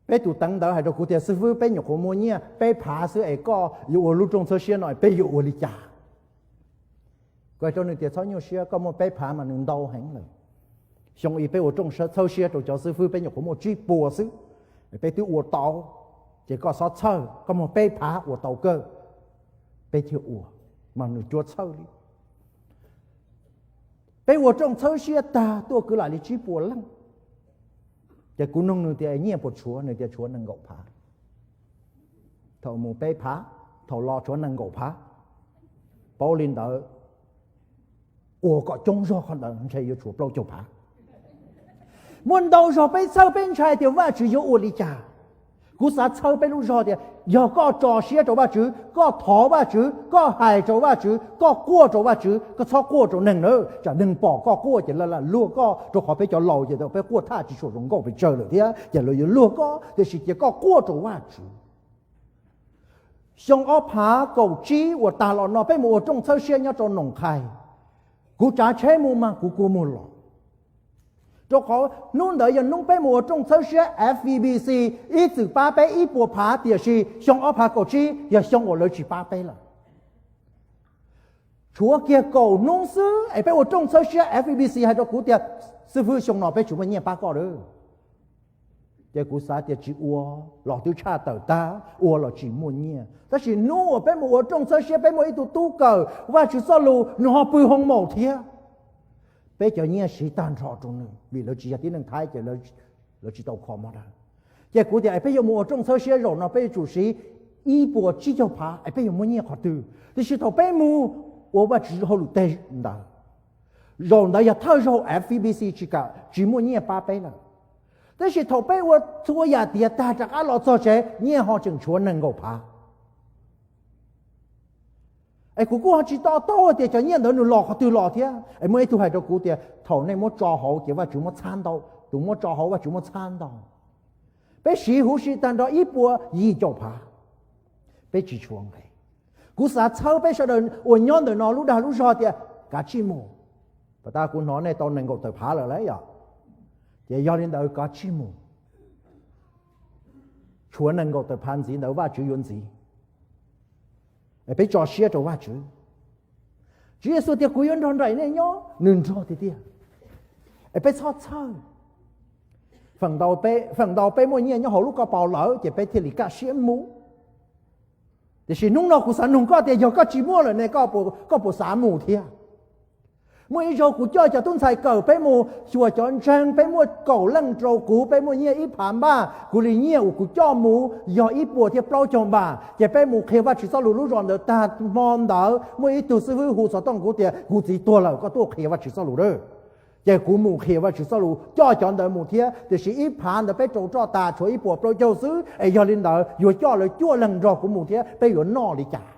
peb tus teev ntawv hais rau kuv tias, Xib fwb, peb nyuam qhuav muaj nyiaj peb phav xwb es koj yuav ua lub rooj txhawb siab no es peb yuav ua li cas? Kuv hais rau nws tias, Txhob nyuaj siab, koj muaj peb phav mas nws ntau heev lawm. Xyoo ib peb ua rooj txhawb siab rau cov xib fwb peb nyuam qhuav muaj tsib puas xwb, peb twb ua tau. Ces koj txhob txhawj, koj muaj peb phav ua tau kawg, peb thiaj ua, mas nws cuab txhawj li. Peb ua rooj txhawb siab tag tuaj kwv lam li tsib puas leej. Ces kuv nug nws tias, Nyiaj puas tshuav? Nws tias tshuav nees nkaum phav. Thaum mus peb phav, thaum los tshuav nees nkaum phav. Paub li ntawd, ua kom coob zog qhov ntawd ntshe yuav tshuav plaub caug phav. Muaj ntau zog peb txhawj peb ntshai tias Vajtswv yuav ua li cas. Kuv xav txhawb peb lub zog tias yog koj tso siab rau Vajtswv, koj thov Vajtswv, koj hais rau Vajtswv, koj quaj rau Vajtswv, koj txhob quaj rau neeg na. Tsam neeg pom koj quaj ces lawv lam luag koj, rau qhov peb cov laus ces peb quaj thaj tsis tshua zoo nkauj pes tsawg lawm thiab ces lawv yuav luag koj. Tiam sis cia koj quaj rau Vajtswv. Xyoo ob phav kaum tsib uas tas los no peb mus ua rooj txhawb siab nyob rau Noom Qhais. Kuv tsav tsheb mus mas kuv kua muag los, rau qhov hnub ntawd yog hnub peb mus ua rooj txhawb siab F E B C, ib txwm pab peb ib puas phav, tiam sis xyoo ob phav kaum tsib yog xyoo uas lawv tsis pab peb lawm. Tshuav kiag kaum hnub xwb es peb ua rooj txhawb siab, F E B C hais rau kuv tias, Xib fwb, xyoo no peb tsis muaj nyiaj pab koj lawm. Ces kuv xav tias tsis ua los twb tshaj tawm tag, ua los tsis muaj nyiaj. Tab sis hnub uas peb mus ua rooj txhawb siab, peb muaj ib tug tub kawm Vajtswv txoj lus, nws ho pw hoo maum thiab. Peb cov nyiaj siv tag nrho rau nws, vim lawv tsis yog tib neeg Thaib ces lawv tsis tau kho mob dawb. Ces kuv tias, Peb yuav mus ua rooj txhawb siab zaum no peb yuav tsum siv ib puas tsib caug phav es peb yuav muaj nyiaj qhov twg? Tiam sis thaum peb mus ua Vajtswv hauj lwm teg ntawd, Zaum ntawd yog thawj zaug F B C tsis kam, tsis muaj nyiaj pab peb lawm. Tab sis thaum peb ua txhua yam tiav tag rov qab los txog tsev, nyiaj ho tseem tshuav nees nkaum phav. Es kuv kuj ho tsis to taub tias cov nyiaj ntawd nws los qhov twg los thiab. Es muaj ib tug hais rau kuv tias thaum nej muab tso hauv ces Vajtswv muab txhab ntau, tus muab tso hauv Vajtswv muab txhab ntau. Peb siv huv si tag nrho ib puas yim caum phav, peb tsis tshuav nqe. Kuv xav txhawb peb sawv daws uas nyob ntawm no lub dag lub zog tias kav tsij mus. Pas tas kuv hnov nej tau nees nkaum tawm phav lawm lauj yom. Ces yog li ntawd kav tsij mus. Tshuav nees nkaum tawm phav ntxiv ntawd Vajtswv yuav ntxiv. Es peb tso siab rau Vajtswv. Tswv Yexus tias kuv yuav nrog nraim nej nyob, nws nrog tiag tiag. Es peb txhob txhawj. Feem ntau peb muaj nyiaj nyob hauv lub koj paus lawm ces peb thiaj li kaj siab mus. Tiam sis hnub no kuv xav nug koj tias yog koj tsis muaj lawm ne, koj puas xav mus thiab? Muaj ib zaug kuv coj cov tub ntxhais kawm peb mus xyuas cov ntseeg, peb muaj kaum leej rau kuv, peb muaj nyiaj ib phav npaj, kuv li nyiaj uas kuv coj mus yog ib puas thiab plaub caug npaj, ces peb mus qhia Vajtswv txoj lus lub zos ntawd tag hmo ntawd muaj ib tug xib fwb hu xov tooj kuv tias kuv txiv tuag lawm, koj tuaj qhia Vajtswv txoj lus a. Ces kuv mus qhia Vajtswv txoj lus coj cov ntawd mus thiab, tiam sis ib phav ntawd peb rau roj tas tshuav ib puas plaub caug xwb, es yog li ntawd yuav coj lawv cuaj leeg nrog kuv mus thiab peb yuav noj li cas?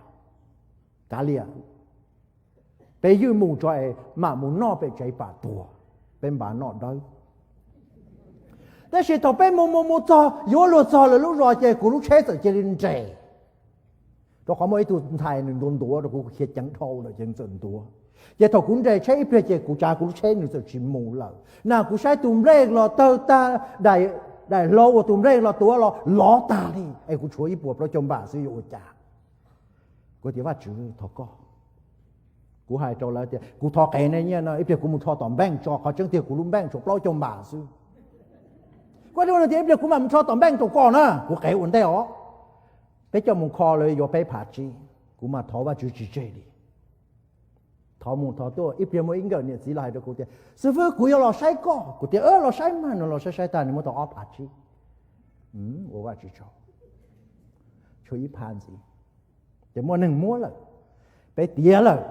Kav liam, peb ywj mus tso es mam mus noj pem tsev pam tuag, peb npaj noj dawb. Tab sis thaum peb mus mus mus txog yuav luag txog lawv lub zos ces kuv lub tsheb txawm cia li nres, rau qhov muaj ib tug ntxhais nws ntuav ntuav rau kuv, kuv khiav ceev dhau lawm ces nws txawm ntuav. Ces thaum kuv nres tsheb ib pliag ces kuv tsav kuv lub tsheb nws txawm tsis mus lawm na, kuv saib tus nplej los tawg tag, daim hlau uas tus nplej los tuav los lov tag li, es kuv tshuav ib puas plaub caug npaj xwb yuav ua cas? Kuv tias Vajtswv thov koj. Kuv hais rau lawv tias kuv thov qev nej nyiaj no, ib pliag kuv mus rho tom npeej tso, qhov tseeb tiag kuv lub npeej tshuav plaub caug npaj xwb. Kuv tias ib pliag kuv mam mus rho tom npeej rau koj na, kuv qev ua ntej os. Peb coj mus kho lawv yuav peb phav tsib, kuv mam thov Vajtswv tsis tseg li. Thov mus thov tuaj, ib pliag muaj ib nkawm niam txiv los hais rau kuv tias xib fwb kuv yuav los saib koj. Kuv tias los saib mas. Nws los saib saib tag nws muab tau ob phav tsib. Ua Vajtswv tsaug, tshuav ib phav ntxiv. Ces muaj neeg muab lawm, peb tiav lawm,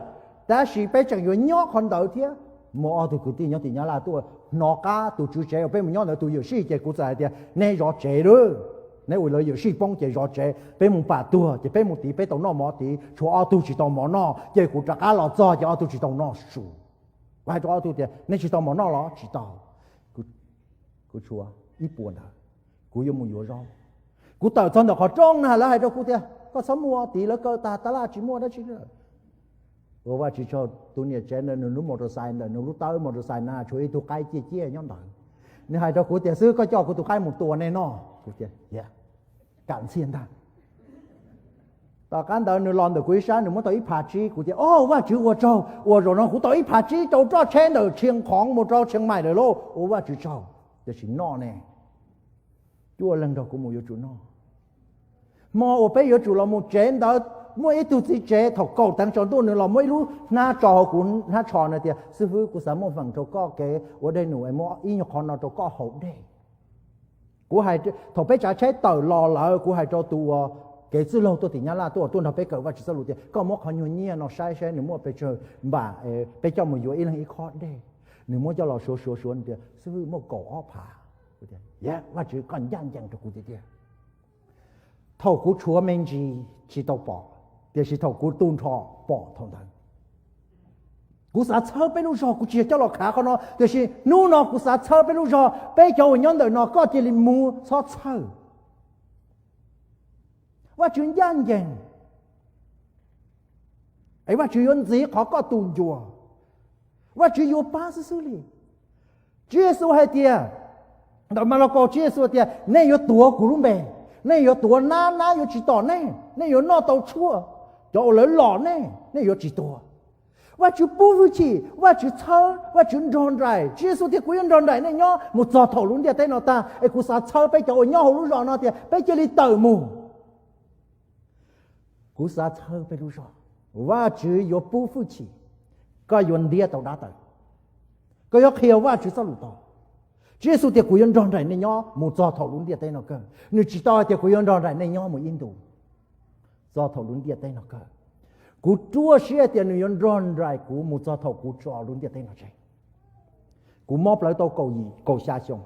tab sis peb tseem yuav nyob qhov ntawd thiab. Muaj ob tug kwv tij nyob tim Nyab Laj tuaj hnov qab tus tswv tsev uas peb mus nyob ntawd tus yuam sij, ces kuv txawm hais tias neb zov tsev lauj, neb ua lawv yuam sij poob ces zov tsev, peb mus pam tuag ces peb mus tid peb tau noj mov tid, tshuav ob tug tsis tau mov noj, ces kuv rov qab los txog ces ob tug tsis tau noj su. Kuv hais rau ob tug tias neb tsis tau mov noj los? Tsis tau. Kuv tshuav ib puas ntawd, kuv yuav mus yuav zaub. Kuv tawm txog ntawm qhov rooj na, lawv hais rau kuv tias koj txhob mus tid, lawv kaw tas tab laj tsis muaj dab tsi lawm. Ua Vajtswv tsaug, tus niam tsev ntawd nws lub motorcycle ntawm nws lub tawb motorcycle na tshuav ib tug qaib ciaj ciaj nyob ntawd. Nws hais rau kuv tias xib fwb koj coj kuv tus qaib mus tua nej noj. Kuv tias kam ntxhiaj ntag. Tom qab ntawd nws los ntawm kuv ib sab, nws muab tau ib phav tsib. Kuv tias o Vajtswv ua tsaug, ua zaum no kuv tau ib phav tsib rau roj tsheb ntawm Tshias Khoov mus rau Tsheej Maim lawm lauj, ua Vajtswv tsaug. Tiam sis noj ne, cuaj leeg nrog kuv mus yuav tsum noj. Hmo uas peb yuav tsum los mus tsev ntawd, muaj ib tug txiv tsev thaum kaum teev tsaus ntuj nws los muab ib lub hnab tso hauv kuv hnab tsho na tias xib fwb kuv xav muaj feem rau koj kev ua dej num es muab ib nyuag qhov no rau koj haus dej. Kuv hais, thaum peb tsav tsheb tawm los lawm kuv hais rau tus uas kev txwj laug tuaj tim Nyab Laj tuaj uas tuaj nrog peb kawm Vajtswv txoj lus tias koj muab qhov nyuag nyiaj no saib saib nws muaj pes tsawg npam, peb coj mus yuav ib leeg ib khob dej. Nws muab coj los suav suav suav nws tias xib fwb muaj kaum ob phav. Vajtswv koj ncaj ncees rau kuv tiag tiag. Thaum kuv tshuav me ntsis tsis tau pom, tiam sis thaum kuv tu nrho pom thaum ntawd. Kuv xav txhawb peb lub zog, kuv tsis yog coj los khav qhov no, tiam sis hnub no kuv xav txhawb peb lub zog, peb cov uas nyob ntawm no koj cia li mus txhob txhawj. Vajtswv ncaj ncees, es Vajtswv yuav ntxiv qhov koj tu ncua, Vajtswv yuav pab xwb xwb li. Tswv Yexus hais tias, ntawm Malakaus Tswv Yexus tias nej yuav tuav kuv lub npe, nej yuav tuav nab, nab yuav tsis tom nej, nej yuav noj tau tshuaj, cov uas lawv lom nej, nej yuav tsis tuag. Vajtswv pub hwj chim, Vajtswv txhawb, Vajtswv nrog nraim. Tswv Yexus tias kuv yuav nrog nraim nej nyob mus txog thaum lub ntiaj teb no tag, es kuv xav txhawb peb cov uas nyob hauv lub zos no tias peb cia li tawm mus. Kuv xav txhawb peb lub zog, Vajtswv yuav pub hwj chim, koj yuav ntiab tau dab tawm, koj yuav qhia Vajtswv txoj lus tau. Tswv Yexus tias kuv yuav nrog nraim nej nyob mus txog thaum lub ntiaj teb no kawg. Nws tsis tau hais tias kuv yuav nrog nraim nej nyob mus ib ntus, txog thaum lub ntiaj teb no kawg. Kuv ruaj siab tias nws yuav nrog nraim kuv mus txog thaum kuv tso lub ntiaj teb no tseg. Kuv mob plawv tau kaum xya xyoo.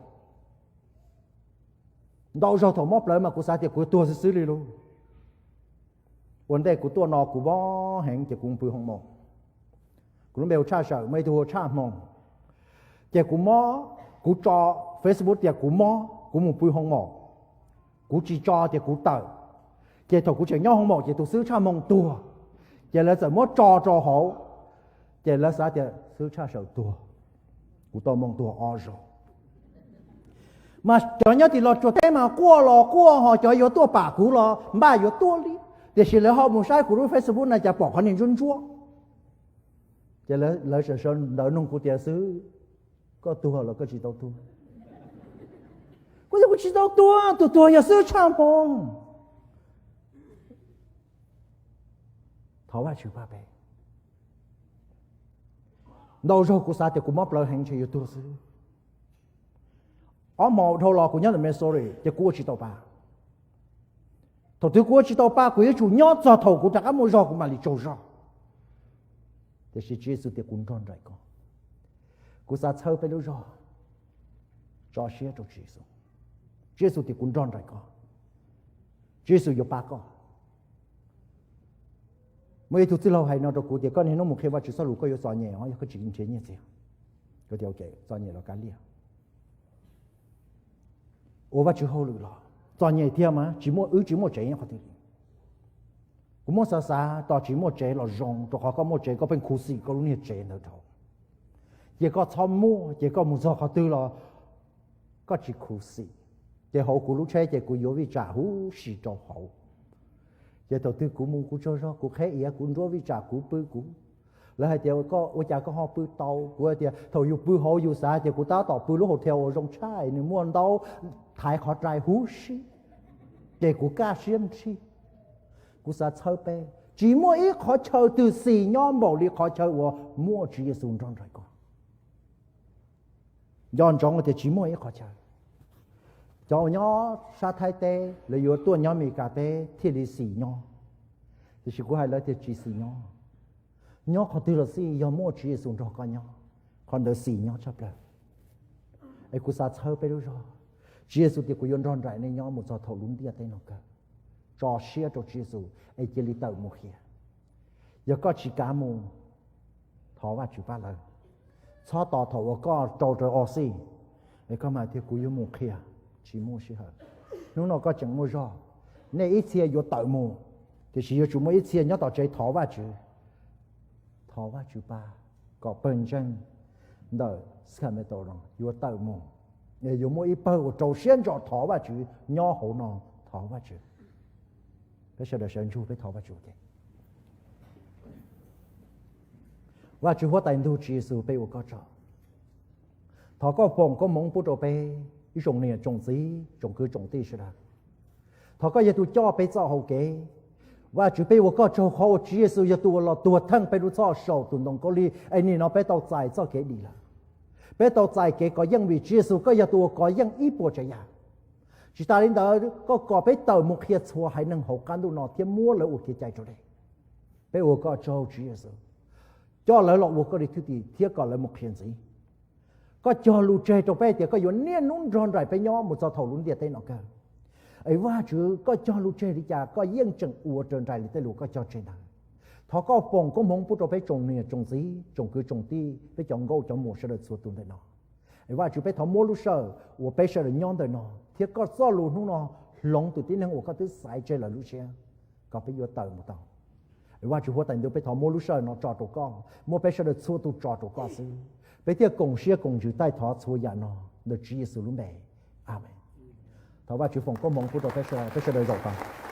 Ntau zaug thaum mob plawv mas kuv xav tias kuv yuav tuag xwb xwb li lauj. Ua ntej kuv tuaj no kuv mob heev ces kuv mus pw hoo maum. Kuv lub npe hu Tshaj Sawm, muaj ib tug hu Tshaj Hmoo. Ces kuv mob, kuv tso Facebook tias kuv mob, kuv mus pw hoo maum. Kuv tsis tso tias kuv tawm. Ces thaum kuv tseem nyob hoo maum ces tus xib hwb Tshaj Hmoo tuag. Ces lawv txawm muab tso rau hauv. Ces lawv xav tias xib hwb Tshaj Sawm tuag. Kuv tau moo tuag ob zaug. Mas cov nyob tim Los Tsuas teb mas quaj los quaj, ho cov yuav tuaj pam kuv los npaj yuav tuaj li. Tiam sis lawv ho mus saib kuv lub Facebook na cas pom qhov niag ntsuab ntsuab. Ces lawv sawv ntawd nug kuv tias, Xib hwb, koj tuag los koj tsis tau tuag? Kuv tias kuv tsis tau tuag, tus tuag yog xib hwb Tshaj Hmoo. Thov Vajtswv pab peb. Ntau zaug kuv xav tias kuv mob plawv heev ntshe yuav tuag xwb. Ob hmo dhau los kuv nyob ntawm Missouri ces kuv ua tsis tau pa. Thaum twg kuv ua tsis tau pa kuv yuav tsum nyob txog thaum kuv rov qab muaj zog kuv mam li tsaug zog. Tiam sis Tswv Yexus tias kuv nrog nraim koj. Kuv xav txhawb peb lub zog, tso siab rau Tswv Yexus. Tswv Yexus tias kuv nrog nraim koj. Tswv Yexus yuav pab koj. Muaj ib tug txwj laug hais no rau kuv tias koj niaj hnub mus qhia Vajtswv txoj lus koj yuav txom nyem os yog koj tsis nrhiav nyiaj txiag. Kuv tias ok, txom nyem los kav liam. Ua Vajtswv hauj lwm los txom nyem tiag mas tsis muaj, wb tsis muaj tsev nyob qhov twg li. Kuv muab xav xav tos tsis muaj tsev los zoo, rau qhov koj muaj tsev koj pheej khuv xim koj lub niag tsev ntawd dhau. Cia koj txhob muaj, cia koj mus txog qhov twg los koj tsis khuv xim. Ces hauv kuv lub tsheb ces kuv yuav vij tsam huv si rau hauv. Ces thaum twg kuv mus kuv tsaug zog kuv qheb iav kuv nruab vij tsam kuv pw kuv. Lawv hais tias koj ua cas koj ho pw tau? Kuv hais tias thaum yus pw hauv yus xav tias kuv tab tom pw lub hotel uas zoo tshaj nws muaj ntaub thaiv qhov rai huv si. Ces kuv kaj siab nrhij. Kuv xav txhawb peb, tsis muaj ib qhov chaw twg xis nyob npaum li qhov chaw uas muaj Tswv Yexus nrog nraim koj. Nco ntsoov tias tsis muaj ib qhov chaw. Cov uas nyob sab Thaib teb lawv yuav tuaj nyob Amelikas teb thiaj li xis nyob. Tiam sis kuv hais lawv tias tsis xis nyob. Nyob qhov twg los xij yog muaj Tswv Yexus nrog koj nyob, qhov ntawd xis nyob tshaj plaws. Es kuv xav txhawb peb lub zog. Tswv Yexus tias kuv yuav nrog nraim nej nyob mus txog thaum lub ntiaj teb no kawg. Tso siab rau Tswv Yexus es cia li tawm mus qhia. Yog koj tsis kav mus, thov Vajtswv pab lawv. Txhob tos thaum uas koj rau raws o xij es koj mam tias kuv yuav mus qhia, tsis muaj sij hawm. Hnub no koj tseem muaj zog, nej ib txhia yuav tawm mus, tiam sis yuav tsum muaj ib txhia nyob tom tsev thov Vajtswv. Thov Vajtswv pab kom pawg ntseeg ntawm Sacramento no yuav tawm mus, yuav muaj ib pawg uas rau siab ntso thov Vajtswv nyob hauv no, thov Vajtswv. Peb sawv daws sawv ntsug peb thov Vajtswv ua ke. Vajtswv huab tais ntuj Tswv Yexus, peb ua koj tsaug. Thov koj foom koob hmoov pub rau peb ib tsoom niam tsoom txiv tsoom kwv tsoom tij sawv daws. Thov koj yog tus coj peb txoj hau kev. Vajtswv, peb ua koj tsaug qhov uas Tswv Yexus yog tus uas los tuag theej peb lub txhoj saum tus ntoo khaub lig es nim no peb tau txais txoj kev dim lawm. Peb tau txais kev kov yeej vim Tswv Yexus koj yog tus uas kov yeej ib puas tsav yam. Tsis tas li ntawd, koj kom peb tawm mus qhia txhua haiv neeg hauv qab ntuj no thiab muab lawv ua kev cai raus dej. Peb ua koj tsaug Tswv Yexus, coj lawv los ua koj li thwj tim thiab kom lawv mus qhia ntxiv. Koj cog lus tseg rau peb tias koj yuav niaj hnub nrog nraim peb nyob mus txog thaum lub ntiaj teb no kawg. Es Vajtswv, koj cog lus tseg li cas koj yeej tseem ua raws nraim li tej lus koj cog tseg ntawd. Thov koj foom koob hmoov pub rau peb tsoom niam tsoom txiv tsoom kwv tsoom tij peb cov nkauj cov muam sawv daws txhua tus ntawm no. Es Vajtswv, peb thov muab lub sij hawm uas peb sawv daws nyob ntawm no thiab koj txoj lus hnub no hloov tus tib neeg uas koj twb xaiv tseg lawv lub siab kom peb yuav tawm mus tau. Es Vajtswv huab tais ntuj, peb thov muab lub sij hawm no tso rau koj, muab peb sawv daws txhua tus tso rau koj xwb, peb thiaj koom siab koom ntsws taij thov txhua yam no ntawm Tswv Yexus lub npe. Amees. Thov Vajtswv foom koob hmoov pub rau peb sawv daws zaum tau.